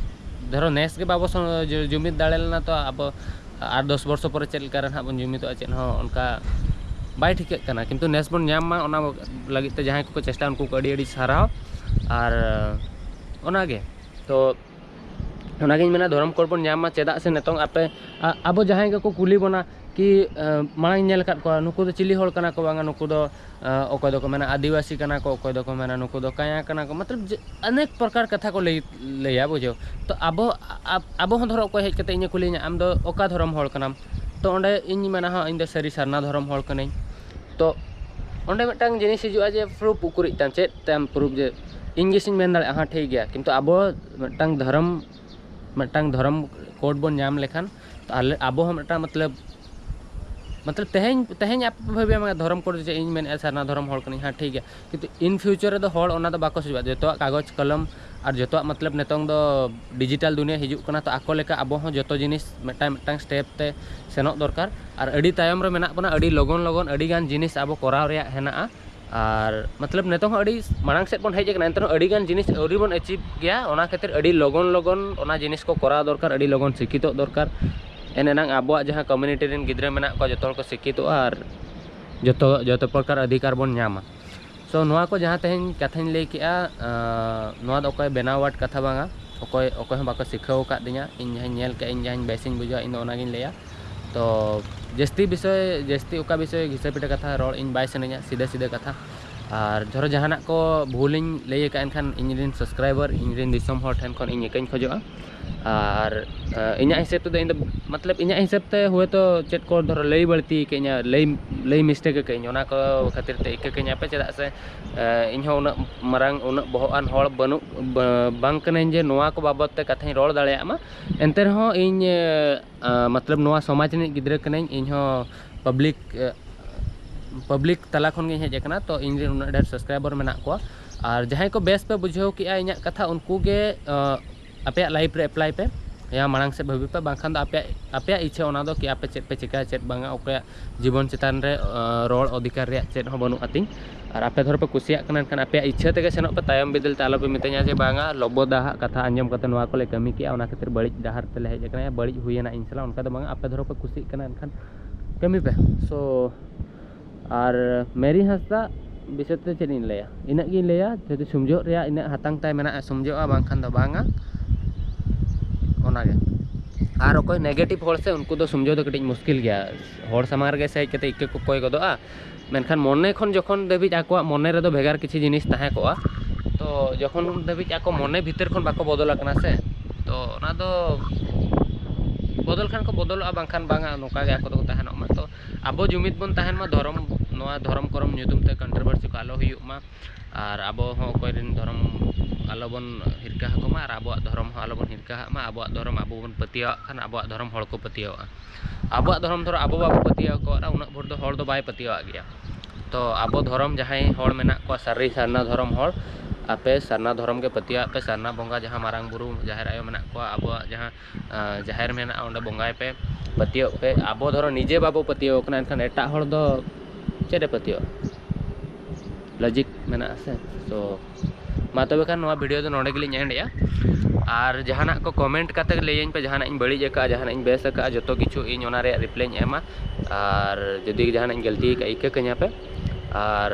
ᱫᱷᱚᱨᱚ ᱱᱮᱥ ᱜᱮ ᱵᱟᱵᱚ ᱥᱚ-, ᱡᱩ-, ᱡᱩᱢᱤᱫ ᱫᱟᱲᱮ ᱞᱮᱱᱟ, ᱛᱚ ᱟᱵᱚ ᱟᱨ ᱫᱚᱥ ᱵᱚᱨᱥᱚ ᱯᱚᱨᱮ ᱪᱮᱫ ᱞᱮᱠᱟ ᱨᱮ ᱱᱟᱦᱟᱜ ᱵᱚᱱ ᱡᱩᱢᱤᱫᱚᱜᱼᱟ, ᱪᱮᱫ ᱦᱚᱸ ᱚᱱᱠᱟ ᱵᱟᱭ ᱴᱷᱤᱠᱟᱹᱜ ᱠᱟᱱᱟ᱾ ᱠᱤᱱᱛᱩ ᱱᱮᱥ ᱵᱚᱱ ᱧᱟᱢ ᱢᱟ, ᱚᱱᱟ ᱞᱟᱹᱜᱤᱫ ᱛᱮ ᱡᱟᱦᱟᱸᱭ ᱠᱚᱠᱚ ᱪᱮᱥᱴᱟ, ᱩᱱᱠᱩ ᱠᱚ ᱟᱹᱰᱤ ᱟᱹᱰᱤ ᱥᱟᱨᱦᱟᱣ᱾ ᱟᱨ ᱚᱱᱟᱜᱮ, ᱛᱚ ᱚᱱᱟᱜᱤᱧ ᱢᱮᱱᱟ, ᱫᱷᱚᱨᱚᱢ code ᱵᱚᱱ ᱧᱟᱢ ᱢᱟ᱾ ᱪᱮᱫᱟᱜ ᱥᱮ ᱱᱤᱛᱚᱝ ᱟᱯᱮ, ᱟ-, ᱟᱵᱚ ᱡᱟᱦᱟᱸᱭ ᱜᱮᱠᱚ ᱠᱩᱞᱤ ᱵᱚᱱᱟ ᱠᱤ, ᱟ, ᱢᱟᱲᱟᱝ ᱤᱧ ᱧᱮᱞ ᱟᱠᱟᱫ ᱠᱚᱣᱟ, ᱱᱩᱠᱩ ᱫᱚ ᱪᱤᱞᱤ ᱦᱚᱲ ᱠᱟᱱᱟ ᱠᱚ, ᱵᱟᱝᱟ ᱱᱩᱠᱩ ᱫᱚ, ᱟ, ᱚᱠᱚᱭ ᱫᱚᱠᱚ ᱢᱮᱱᱟ ᱟᱹᱫᱤᱵᱟᱹᱥᱤ ᱠᱟᱱᱟ ᱠᱚ, ᱚᱠᱚᱭ ᱫᱚᱠᱚ ᱢᱮᱱᱟ ᱱᱩᱠᱩ ᱫᱚ ᱠᱟᱭᱟ ᱠᱟᱱᱟ ᱠᱚ, ᱢᱚᱛᱞᱚᱵ ᱡᱮ ᱚᱱᱮᱠ ᱯᱨᱚᱠᱟᱨ ᱠᱟᱛᱷᱟ ᱠᱚ ᱞᱟᱹᱭ, ᱞᱟᱹᱭᱟ, ᱵᱩᱡᱷᱟᱹᱣ᱾ ᱛᱚ ᱟᱵᱚ, ᱟ-, ᱟᱵᱚ ᱦᱚᱸ ᱫᱷᱚᱨᱚ ᱚᱠᱚᱭ ᱦᱮᱡ ᱠᱟᱛᱮ ᱤᱧᱮ ᱠᱩᱞᱤᱧᱟ, "ᱟᱢ ᱫᱚ ᱚᱠᱟ ᱫᱷᱚᱨᱚᱢ ᱦᱚᱲ ᱠᱟᱱᱟᱢ?" ᱛᱚ ᱚᱸᱰᱮ ᱤᱧ ᱢᱮᱱᱟ, "ᱦᱚᱸ, ᱤᱧ ᱫᱚ ᱥᱟᱹᱨᱤ ᱥᱟᱨᱱᱟ ᱫᱷᱚᱨᱚᱢ ᱦᱚᱲ ᱠᱟᱹᱱᱟᱹᱧ᱾" ᱛᱚ ᱚᱸᱰᱮ ᱢᱤᱫᱴᱟᱝ ᱡᱤᱱᱤᱥ ᱦᱤᱡᱩᱜᱼᱟ ᱡᱮ proof ᱩᱠᱩᱨᱤᱡ ᱛᱟᱢ, ᱪᱮᱫ ᱛᱟᱢ proof ᱡᱮ ᱤᱧ ᱜᱮᱥᱤᱧ ᱢᱮᱱ ᱫᱟᱲᱮᱭᱟᱜᱼᱟ, "ᱦᱮᱸ, ᱴᱷᱤᱠ ᱜᱮᱭᱟ", ᱠᱤᱱᱛᱩ ᱟᱵᱚ ᱢᱤᱫᱴᱟᱝ ᱫᱷᱚᱨᱚᱢ, ᱢᱤᱫᱴᱟᱝ ᱫᱷᱚᱨᱚᱢ code ᱵᱚᱱ ᱧᱟᱢ ᱞᱮᱠᱷᱟᱱ, ᱛᱚ ᱟᱞᱮ, ᱟᱵᱚ ᱦᱚᱸ ᱢᱤᱫᱴᱟᱝ ᱢᱚᱛᱞᱚᱵ, ᱢᱚᱛᱞᱚᱵ ᱛᱮᱦᱮᱧ, ᱛᱮᱦᱮᱧ ᱟᱯᱮ ᱯᱮ ᱵᱷᱟᱹᱵᱤᱭᱟ, ᱢᱟᱱᱮ ᱫᱷᱚᱨᱚᱢ code ᱫᱚ ᱪᱮᱫ ᱤᱧ ᱢᱮᱱᱮᱫᱼᱟ, ᱥᱟᱨᱱᱟ ᱫᱷᱚᱨᱚᱢ ᱦᱚᱲ ᱠᱟᱹᱱᱟᱹᱧ, ᱦᱮᱸ, ᱴᱷᱤᱠ ᱜᱮᱭᱟ, ᱠᱤᱱᱛᱩ in future ᱨᱮᱫᱚ ᱦᱚᱲ ᱚᱱᱟ ᱫᱚ ᱵᱟᱠᱚ ᱥᱚᱡᱷᱮᱜᱼᱟ᱾ ᱡᱚᱛᱚᱣᱟᱜ ᱠᱟᱜᱚᱡᱽ ᱠᱚᱞᱚᱢ ᱟᱨ ᱡᱚᱛᱚᱣᱟᱜ ᱢᱚᱛᱞᱚᱵ ᱱᱤᱛᱚᱝ ᱫᱚ digital ᱫᱩᱱᱤᱭᱟᱹ ᱦᱤᱡᱩᱜ ᱠᱟᱱᱟ, ᱛᱚ ᱟᱠᱚ ᱞᱮᱠᱟ ᱟᱵᱚ ᱦᱚᱸ ᱡᱚᱛᱚ ᱡᱤᱱᱤᱥ ᱢᱤᱫᱴᱟᱝ, ᱢᱤᱫᱴᱟᱝ step ᱛᱮ ᱥᱮᱱᱚᱜ ᱫᱚᱨᱠᱟᱨ᱾ ᱟᱨ ᱟᱹᱰᱤ ᱛᱟᱭᱚᱢ ᱨᱮ ᱢᱮᱱᱟᱜ ᱵᱚᱱᱟ, ᱟᱹᱰᱤ ᱞᱚᱜᱚᱱ, ᱞᱚᱜᱚᱱ ᱟᱹᱰᱤ ᱜᱟᱱ ᱡᱤᱱᱤᱥ ᱟᱵᱚ ᱠᱚᱨᱟᱣ ᱨᱮᱭᱟᱜ ᱦᱮᱱᱟᱜᱼᱟ᱾ ᱟᱨ ᱢᱚᱛᱞᱚᱵ ᱱᱤᱛᱚᱝ ᱦᱚᱸ ᱟᱹᱰᱤ ᱢᱟᱲᱟᱝ ᱥᱮᱫ ᱵᱚᱱ ᱦᱮᱡ ᱟᱠᱟᱱᱟ, ᱮᱱᱛᱮ ᱨᱮᱦᱚᱸ ᱟᱹᱰᱤ ᱜᱟᱱ ᱡᱤᱱᱤᱥ ᱟᱹᱣᱨᱤ ᱵᱚᱱ achieve ᱜᱮᱭᱟ᱾ ᱚᱱᱟ ᱠᱷᱟᱹᱛᱤᱨ ᱟᱹᱰᱤ ᱞᱚᱜᱚᱱ, ᱞᱚᱜᱚᱱ ᱚᱱᱟ ᱡᱤᱱᱤᱥ ᱠᱚ ᱠᱚᱨᱟᱣ ᱫᱚᱨᱠᱟᱨ, ᱟᱹᱰᱤ ᱞᱚᱜᱚᱱ ᱥᱤᱠᱠᱷᱤᱛᱚᱜ ᱫᱚᱨᱠᱟᱨ᱾ ᱮᱱ ᱮᱱᱟᱝ ᱟᱵᱚᱣᱟᱜ ᱡᱟᱦᱟᱸ community ᱨᱮᱱ ᱜᱤᱫᱽᱨᱟᱹ ᱢᱮᱱᱟᱜ ᱠᱚᱣᱟ, ᱡᱚᱛᱚ ᱦᱚᱲ ᱠᱚ ᱥᱤᱠᱠᱷᱤᱛᱚᱜᱼᱟ ᱟᱨ ᱡᱚᱛᱚ, ᱡᱚᱛᱚ ᱯᱨᱚᱠᱟᱨ ᱚᱫᱷᱤᱠᱟᱨ ᱵᱚᱱ ᱧᱟᱢᱟ᱾ So ᱱᱚᱣᱟ ᱠᱚ ᱡᱟᱦᱟᱸ ᱛᱮᱦᱮᱧ ᱠᱟᱛᱷᱟᱧ ᱞᱟᱹᱭ ᱠᱮᱜᱼᱟ, ᱟᱸ, ᱱᱚᱣᱟ ᱫᱚ ᱚᱠᱚᱭ ᱵᱮᱱᱟᱣ word ᱠᱟᱛᱷᱟ ᱵᱟᱝᱟ, ᱚᱠᱚᱭ, ᱚᱠᱚᱭ ᱦᱚᱸ ᱵᱟᱠᱚ ᱥᱤᱠᱷᱟᱹᱣ ᱟᱠᱟᱫ ᱫᱤᱧᱟ᱾ ᱤᱧ ᱡᱟᱦᱟᱸᱧ ᱧᱮᱞ ᱠᱮᱜᱼᱟ, ᱤᱧ ᱡᱟᱦᱟᱸᱧ ᱵᱮᱥᱤᱧ ᱵᱩᱡᱷᱟᱹᱣᱟ, ᱤᱧ ᱫᱚ ᱚᱱᱟᱜᱤᱧ ᱞᱟᱹᱭᱟ᱾ ᱛᱚ ᱡᱟᱹᱥᱛᱤ ᱵᱤᱥᱚᱭ, ᱡᱟᱹᱥᱛᱤ ᱚᱠᱟ ᱵᱤᱥᱚᱭ ᱜᱷᱤᱥᱟᱹ ᱯᱤᱴᱟᱹ ᱠᱟᱛᱷᱟ ᱨᱚᱲ ᱤᱧ ᱵᱟᱭ ᱥᱟᱱᱟᱧᱟ, ᱥᱤᱫᱷᱟᱹ ᱥᱤᱫᱷᱟᱹ ᱠᱟᱛᱷᱟ᱾ ᱟᱨ ᱫᱷᱚᱨᱚ ᱡᱟᱦᱟᱱᱟᱜ ᱠᱚ ᱵᱷᱩᱞᱤᱧ ᱞᱟᱹᱭ ᱟᱠᱟᱫ, ᱮᱱᱠᱷᱟᱱ ᱤᱧᱨᱮᱱ subscriber, ᱤᱧᱨᱮᱱ ᱫᱤᱥᱚᱢ ᱦᱚᱲ ᱴᱷᱮᱱ ᱠᱷᱚᱱ ᱤᱧ ᱤᱠᱟᱹᱧ ᱠᱷᱚᱡᱚᱜᱼᱟ᱾ ᱟᱨ ᱤᱧᱟᱹᱜ ᱦᱤᱥᱟᱹᱵ ᱛᱮᱫᱚ, ᱤᱧ ᱫᱚ ᱢᱚᱛᱞᱚᱵ ᱤᱧᱟᱹᱜ ᱦᱤᱥᱟᱹᱵ ᱛᱮ ᱦᱚᱭᱛᱳ ᱪᱮᱫ ᱠᱚ ᱫᱷᱚᱨᱚ ᱞᱟᱹᱭ ᱵᱟᱹᱲᱛᱤ ᱠᱟᱹᱧᱟ, ᱞᱟᱹᱭ ᱞᱟᱹᱭ mistake ᱠᱟᱹᱧ, ᱚᱱᱟ ᱠᱚ ᱠᱷᱟᱹᱛᱤᱨ ᱛᱮ ᱤᱠᱟᱹ ᱠᱟᱹᱧᱟ ᱯᱮ᱾ ᱪᱮᱫᱟᱜ ᱥᱮ ᱤᱧᱦᱚᱸ ᱩᱱᱟᱹᱜ ᱢᱟᱨᱟᱝ, ᱩᱱᱟᱹᱜ ᱵᱚᱦᱚᱜ ᱟᱱ ᱦᱚᱲ ᱵᱟᱹᱱᱩᱜ ᱵᱟᱝ ᱠᱟᱹᱱᱟᱹᱧ ᱡᱮ ᱱᱚᱣᱟ ᱠᱚ ᱵᱟᱵᱚᱫ ᱛᱮ ᱠᱟᱛᱷᱟᱧ ᱨᱚᱲ ᱫᱟᱲᱮᱭᱟᱜ ᱢᱟ᱾ ᱮᱱᱛᱮ ᱨᱮᱦᱚᱸ ᱤᱧ ᱢᱚᱛᱞᱚᱵ ᱱᱚᱣᱟ ᱥᱚᱢᱟᱡᱽ ᱨᱤᱱᱤᱡ ᱜᱤᱫᱽᱨᱟᱹ ᱠᱟᱹᱱᱟᱹᱧ, ᱤᱧᱦᱚᱸ ᱯᱟᱵᱽᱞᱤᱠ ᱯᱟᱵᱽᱞᱤᱠ ᱛᱟᱞᱟ ᱠᱷᱚᱱ ᱜᱤᱧ ᱦᱮᱡ ᱟᱠᱟᱱᱟ᱾ ᱛᱚ ᱤᱧ ᱨᱮᱱ ᱩᱱᱟᱹᱜ ᱰᱷᱮᱨ subscriber ᱢᱮᱱᱟᱜ ᱠᱚᱣᱟ᱾ ᱟᱨ ᱡᱟᱦᱟᱸᱭ ᱠᱚ ᱵᱮᱥ ᱯᱮ ᱵᱩᱡᱷᱟᱹᱣ ᱠᱮᱜᱼᱟ ᱤᱧᱟᱹᱜ ᱠᱟᱛᱷᱟ, ᱩᱱᱠᱩ ᱜᱮ ᱟᱯᱮᱭᱟᱜ life ᱨᱮ apply ᱯᱮ, ᱭᱟ ᱢᱟᱲᱟᱝ ᱥᱮᱫ ᱵᱷᱟᱹᱵᱤ ᱯᱮ᱾ ᱵᱟᱝᱠᱷᱟᱱ ᱫᱚ ᱟᱯᱮᱭᱟᱜ ᱟᱯᱮᱭᱟᱜ ᱤᱪᱪᱷᱟᱹ ᱚᱱᱟ ᱫᱚ, ᱠᱤ ᱟᱯᱮ ᱪᱮᱫ ᱯᱮ ᱪᱤᱠᱟᱹᱭᱟ ᱪᱮᱫ ᱵᱟᱝᱟ, ᱚᱠᱚᱭᱟᱜ ᱡᱤᱵᱚᱱ ᱪᱮᱛᱟᱱ ᱨᱮ ᱨᱚᱲ ᱚᱫᱷᱤᱠᱟᱨ ᱨᱮᱭᱟᱜ ᱪᱮᱫ ᱦᱚᱸ ᱵᱟᱹᱱᱩᱜ ᱟᱹᱛᱤᱧ᱾ ᱟᱨ ᱟᱯᱮ ᱫᱷᱚᱨᱚ ᱯᱮ ᱠᱩᱥᱤᱭᱟᱜ ᱠᱟᱱᱟ, ᱮᱱᱠᱷᱟᱱ ᱟᱯᱮᱭᱟᱜ ᱤᱪᱪᱷᱟᱹ ᱛᱮᱜᱮ ᱥᱮᱱᱚᱜ ᱯᱮ᱾ ᱛᱟᱭᱚᱢ ᱵᱤᱫᱟᱹᱞ ᱛᱮ ᱟᱞᱚ ᱯᱮ ᱢᱤᱛᱟᱹᱧᱟ ᱡᱮ ᱵᱟᱝᱟ, ᱞᱚᱵᱚ ᱫᱟᱦᱟᱜ ᱠᱟᱛᱷᱟ ᱟᱸᱡᱚᱢ ᱠᱟᱛᱮ ᱱᱚᱣᱟ ᱠᱚᱞᱮ ᱠᱟᱹᱢᱤ ᱠᱮᱜᱼᱟ, ᱚᱱᱟ ᱠᱷᱟᱹᱛᱤᱨ ᱵᱟᱹᱲᱤᱡ ᱰᱟᱦᱟᱨ ᱛᱮᱞᱮ ᱦᱮᱡ ᱟᱠᱟᱱᱟ, ᱵᱟᱹᱲᱤᱡ ᱦᱩᱭᱮᱱᱟ ᱤᱧ ᱥᱟᱞᱟᱜ, ᱚᱱᱠᱟ ᱫᱚ ᱵᱟᱝᱟ᱾ ᱟᱯᱮ ᱫᱷᱚᱨᱚ ᱯᱮ ᱠᱩᱥᱤᱜ ᱠᱟᱱᱟ, ᱮᱱᱠᱷᱟᱱ ᱠᱟᱹᱢᱤ ᱯᱮ᱾ So ᱟᱨ ᱢᱮᱨᱤ ᱦᱟᱸᱥᱫᱟ ᱵᱤᱥᱚᱭ ᱛᱮ ᱪᱮᱫ ᱤᱧ ᱞᱟᱹᱭᱟ, ᱤᱱᱟᱹᱜ ᱜᱤᱧ ᱞᱟᱹᱭᱟ᱾ ᱡᱩᱫᱤ ᱥᱩᱢᱡᱷᱟᱹᱜ ᱨᱮᱭᱟᱜ ᱤᱱᱟᱹᱜ ᱦᱟᱛᱟᱝ ᱛᱟᱭ ᱢᱮᱱᱟᱜᱼᱟ, ᱥᱩᱢᱡᱷᱟᱹᱜᱼᱟ, ᱵᱟᱝᱠᱷᱟᱱ ᱫᱚ ᱵᱟᱝᱟ᱾ ᱚᱱᱟᱜᱮ᱾ ᱟᱨ ᱚᱠᱚᱭ negative ᱦᱚᱲ ᱥᱮ, ᱩᱱᱠᱩ ᱫᱚ ᱥᱩᱢᱡᱷᱟᱹᱣ ᱫᱚ ᱠᱟᱹᱴᱤᱡ ᱢᱩᱥᱠᱤᱞ ᱜᱮᱭᱟ᱾ ᱦᱚᱲ ᱥᱟᱢᱟᱝ ᱨᱮᱜᱮ ᱥᱮ ᱦᱮᱡ ᱠᱟᱛᱮ ᱤᱠᱟᱹ ᱠᱚ ᱠᱚᱭ ᱜᱚᱫᱚᱜᱼᱟ, ᱢᱮᱱᱠᱷᱟᱱ ᱢᱚᱱᱮ ᱠᱷᱚᱱ ᱡᱚᱠᱷᱚᱱ ᱫᱷᱟᱹᱵᱤᱡ ᱟᱠᱚᱣᱟᱜ ᱢᱚᱱᱮ ᱨᱮᱫᱚ ᱵᱷᱮᱜᱟᱨ ᱠᱤᱪᱷᱩ ᱡᱤᱱᱤᱥ ᱛᱟᱦᱮᱸ ᱠᱚᱜᱼᱟ, ᱛᱚ ᱡᱚᱠᱷᱚᱱ ᱫᱷᱟᱹᱵᱤᱡ ᱟᱠᱚ ᱢᱚᱱᱮ ᱵᱷᱤᱛᱤᱨ ᱠᱷᱚᱱ ᱵᱟᱠᱚ ᱵᱚᱫᱚᱞ ᱟᱠᱟᱱᱟ ᱥᱮ, ᱛᱚ ᱚᱱᱟ ᱫᱚ ᱵᱚᱫᱚᱞ ᱠᱷᱟᱱ ᱠᱚ ᱵᱚᱫᱚᱞᱚᱜᱼᱟ, ᱵᱟᱝᱠᱷᱟᱱ ᱵᱟᱝᱟ, ᱱᱚᱝᱠᱟ ᱜᱮ ᱟᱠᱚ ᱫᱚᱠᱚ ᱛᱟᱦᱮᱱᱚᱜ ᱢᱟ᱾ ᱛᱚ ᱟᱵᱚ ᱡᱩᱢᱤᱫ ᱵᱚᱱ ᱛᱟᱦᱮᱱ ᱢᱟ, ᱫᱷᱚᱨᱚᱢ, ᱱᱚᱣᱟ ᱫᱷᱚᱨᱚᱢ ᱠᱚᱨᱚᱢ ᱧᱩᱛᱩᱢ ᱛᱮ controversy ᱠᱚ ᱟᱞᱚ ᱦᱩᱭᱩᱜ ᱢᱟ᱾ ᱟᱨ ᱟᱵᱚ ᱦᱚᱸ ᱚᱠᱚᱭ ᱨᱮᱱ ᱫᱷᱚᱨᱚᱢ ᱟᱞᱚ ᱵᱚᱱ ᱦᱤᱨᱠᱟᱹ ᱟᱠᱚ ᱢᱟ, ᱟᱨ ᱟᱵᱚᱣᱟᱜ ᱫᱷᱚᱨᱚᱢ ᱦᱚᱸ ᱟᱞᱚ ᱵᱚᱱ ᱦᱤᱨᱠᱟᱹ ᱟᱜ ᱢᱟ᱾ ᱟᱵᱚᱣᱟᱜ ᱫᱷᱚᱨᱚᱢ ᱟᱵᱚ ᱵᱚᱱ ᱯᱟᱹᱛᱭᱟᱹᱣᱟᱜ ᱠᱷᱟᱱ, ᱟᱵᱚᱣᱟᱜ ᱫᱷᱚᱨᱚᱢ ᱦᱚᱲ ᱠᱚ ᱯᱟᱹᱛᱭᱟᱹᱣᱟᱜᱼᱟ᱾ ᱟᱵᱚᱣᱟᱜ ᱫᱷᱚᱨᱚᱢ ᱫᱷᱚᱨᱚ ᱟᱵᱚ ᱵᱟᱵᱚ ᱯᱟᱹᱛᱭᱟᱹᱣ ᱟᱠᱚ ᱠᱟᱱᱟ, ᱩᱱᱟᱹᱜ ᱵᱷᱳᱨ ᱫᱚ ᱦᱚᱲ ᱫᱚ ᱵᱟᱭ ᱯᱟᱹᱛᱭᱟᱹᱣᱟᱜ ᱜᱮᱭᱟ᱾ ᱛᱚ ᱟᱵᱚ ᱫᱷᱚᱨᱚᱢ ᱡᱟᱦᱟᱸᱭ ᱦᱚᱲ ᱢᱮᱱᱟᱜ ᱠᱚᱣᱟ, ᱥᱟᱹᱨᱤ ᱥᱟᱨᱱᱟ ᱫᱷᱚᱨᱚᱢ ᱦᱚᱲ, ᱟᱯᱮ ᱥᱟᱨᱱᱟ ᱫᱷᱚᱨᱚᱢ ᱜᱮ ᱯᱟᱹᱛᱭᱟᱹᱣᱟᱜ ᱯᱮ᱾ ᱥᱟᱨᱱᱟ ᱵᱚᱸᱜᱟ ᱡᱟᱦᱟᱸ ᱢᱟᱨᱟᱝ ᱵᱩᱨᱩ, ᱡᱟᱦᱮᱨ ᱟᱭᱳ ᱢᱮᱱᱟᱜ ᱠᱚᱣᱟ, ᱟᱵᱚᱣᱟᱜ ᱡᱟᱦᱟᱸ ᱟᱸ, ᱡᱟᱦᱮᱨ ᱢᱮᱱᱟᱜᱼᱟ, ᱚᱸᱰᱮ ᱵᱚᱸᱜᱟᱭ ᱯᱮ, ᱯᱟᱹᱛᱭᱟᱹᱣᱟᱜ ᱯᱮ᱾ ᱟᱵᱚ ᱫᱷᱚᱨᱚ ᱱᱤᱡᱮ ᱵᱟᱵᱚ ᱯᱟᱹᱛᱭᱟᱹᱣ ᱠᱟᱱᱟ, ᱮᱱᱠᱷᱟᱱ ᱮᱴᱟᱜ ᱦᱚᱲ ᱫᱚ ᱪᱮᱫ ᱮ ᱯᱟᱹᱛᱭᱟᱹᱣᱟᱜᱼᱟ? Logic ᱢᱮᱱᱟᱜᱼᱟ ᱥᱮ? So ᱢᱟ ᱛᱚᱵᱮ ᱠᱷᱟᱱ ᱱᱚᱣᱟ video ᱫᱚ ᱱᱚᱰᱮ ᱜᱮᱞᱤᱧ end ᱮᱜᱼᱟ᱾ ᱟᱨ ᱡᱟᱦᱟᱱᱟᱜ ᱠᱚ comment ᱠᱟᱛᱮ ᱞᱟᱹᱭᱟᱹᱧ ᱯᱮ, ᱡᱟᱦᱟᱱᱟᱜ ᱤᱧ ᱵᱟᱹᱲᱤᱡ ᱟᱠᱟᱫᱼᱟ, ᱡᱟᱦᱟᱱᱟᱜ ᱤᱧ ᱵᱮᱥ ᱟᱠᱟᱫᱼᱟ, ᱡᱚᱛᱚ ᱠᱤᱪᱷᱩ ᱤᱧ ᱚᱱᱟ ᱨᱮᱭᱟᱜ reply ᱤᱧ ᱮᱢᱟ᱾ ᱟᱨ ᱡᱩᱫᱤ ᱡᱟᱦᱟᱱᱟᱜ ᱤᱧ ᱜᱟᱹᱞᱛᱤ ᱟᱠᱟᱫᱼᱟ, ᱤᱠᱟᱹ ᱠᱟᱹᱧᱟ ᱯᱮ᱾ ᱟᱨ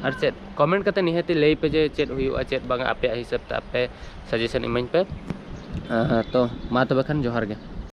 ᱟᱨ ᱪᱮᱫ comment ᱠᱟᱛᱮ ᱱᱤᱦᱟᱹᱛᱤ ᱞᱟᱹᱭ ᱯᱮ ᱡᱮ ᱪᱮᱫ ᱦᱩᱭᱩᱜᱼᱟ, ᱪᱮᱫ ᱵᱟᱝᱟ, ᱟᱯᱮᱭᱟᱜ ᱦᱤᱥᱟᱹᱵ ᱛᱮ ᱟᱯᱮ suggestion ᱤᱢᱟᱹᱧ ᱯᱮ᱾ ᱟᱸ, ᱛᱚ ᱢᱟ ᱛᱚᱵᱮ ᱠᱷᱟᱱ ᱡᱚᱦᱟᱨ ᱜᱮ᱾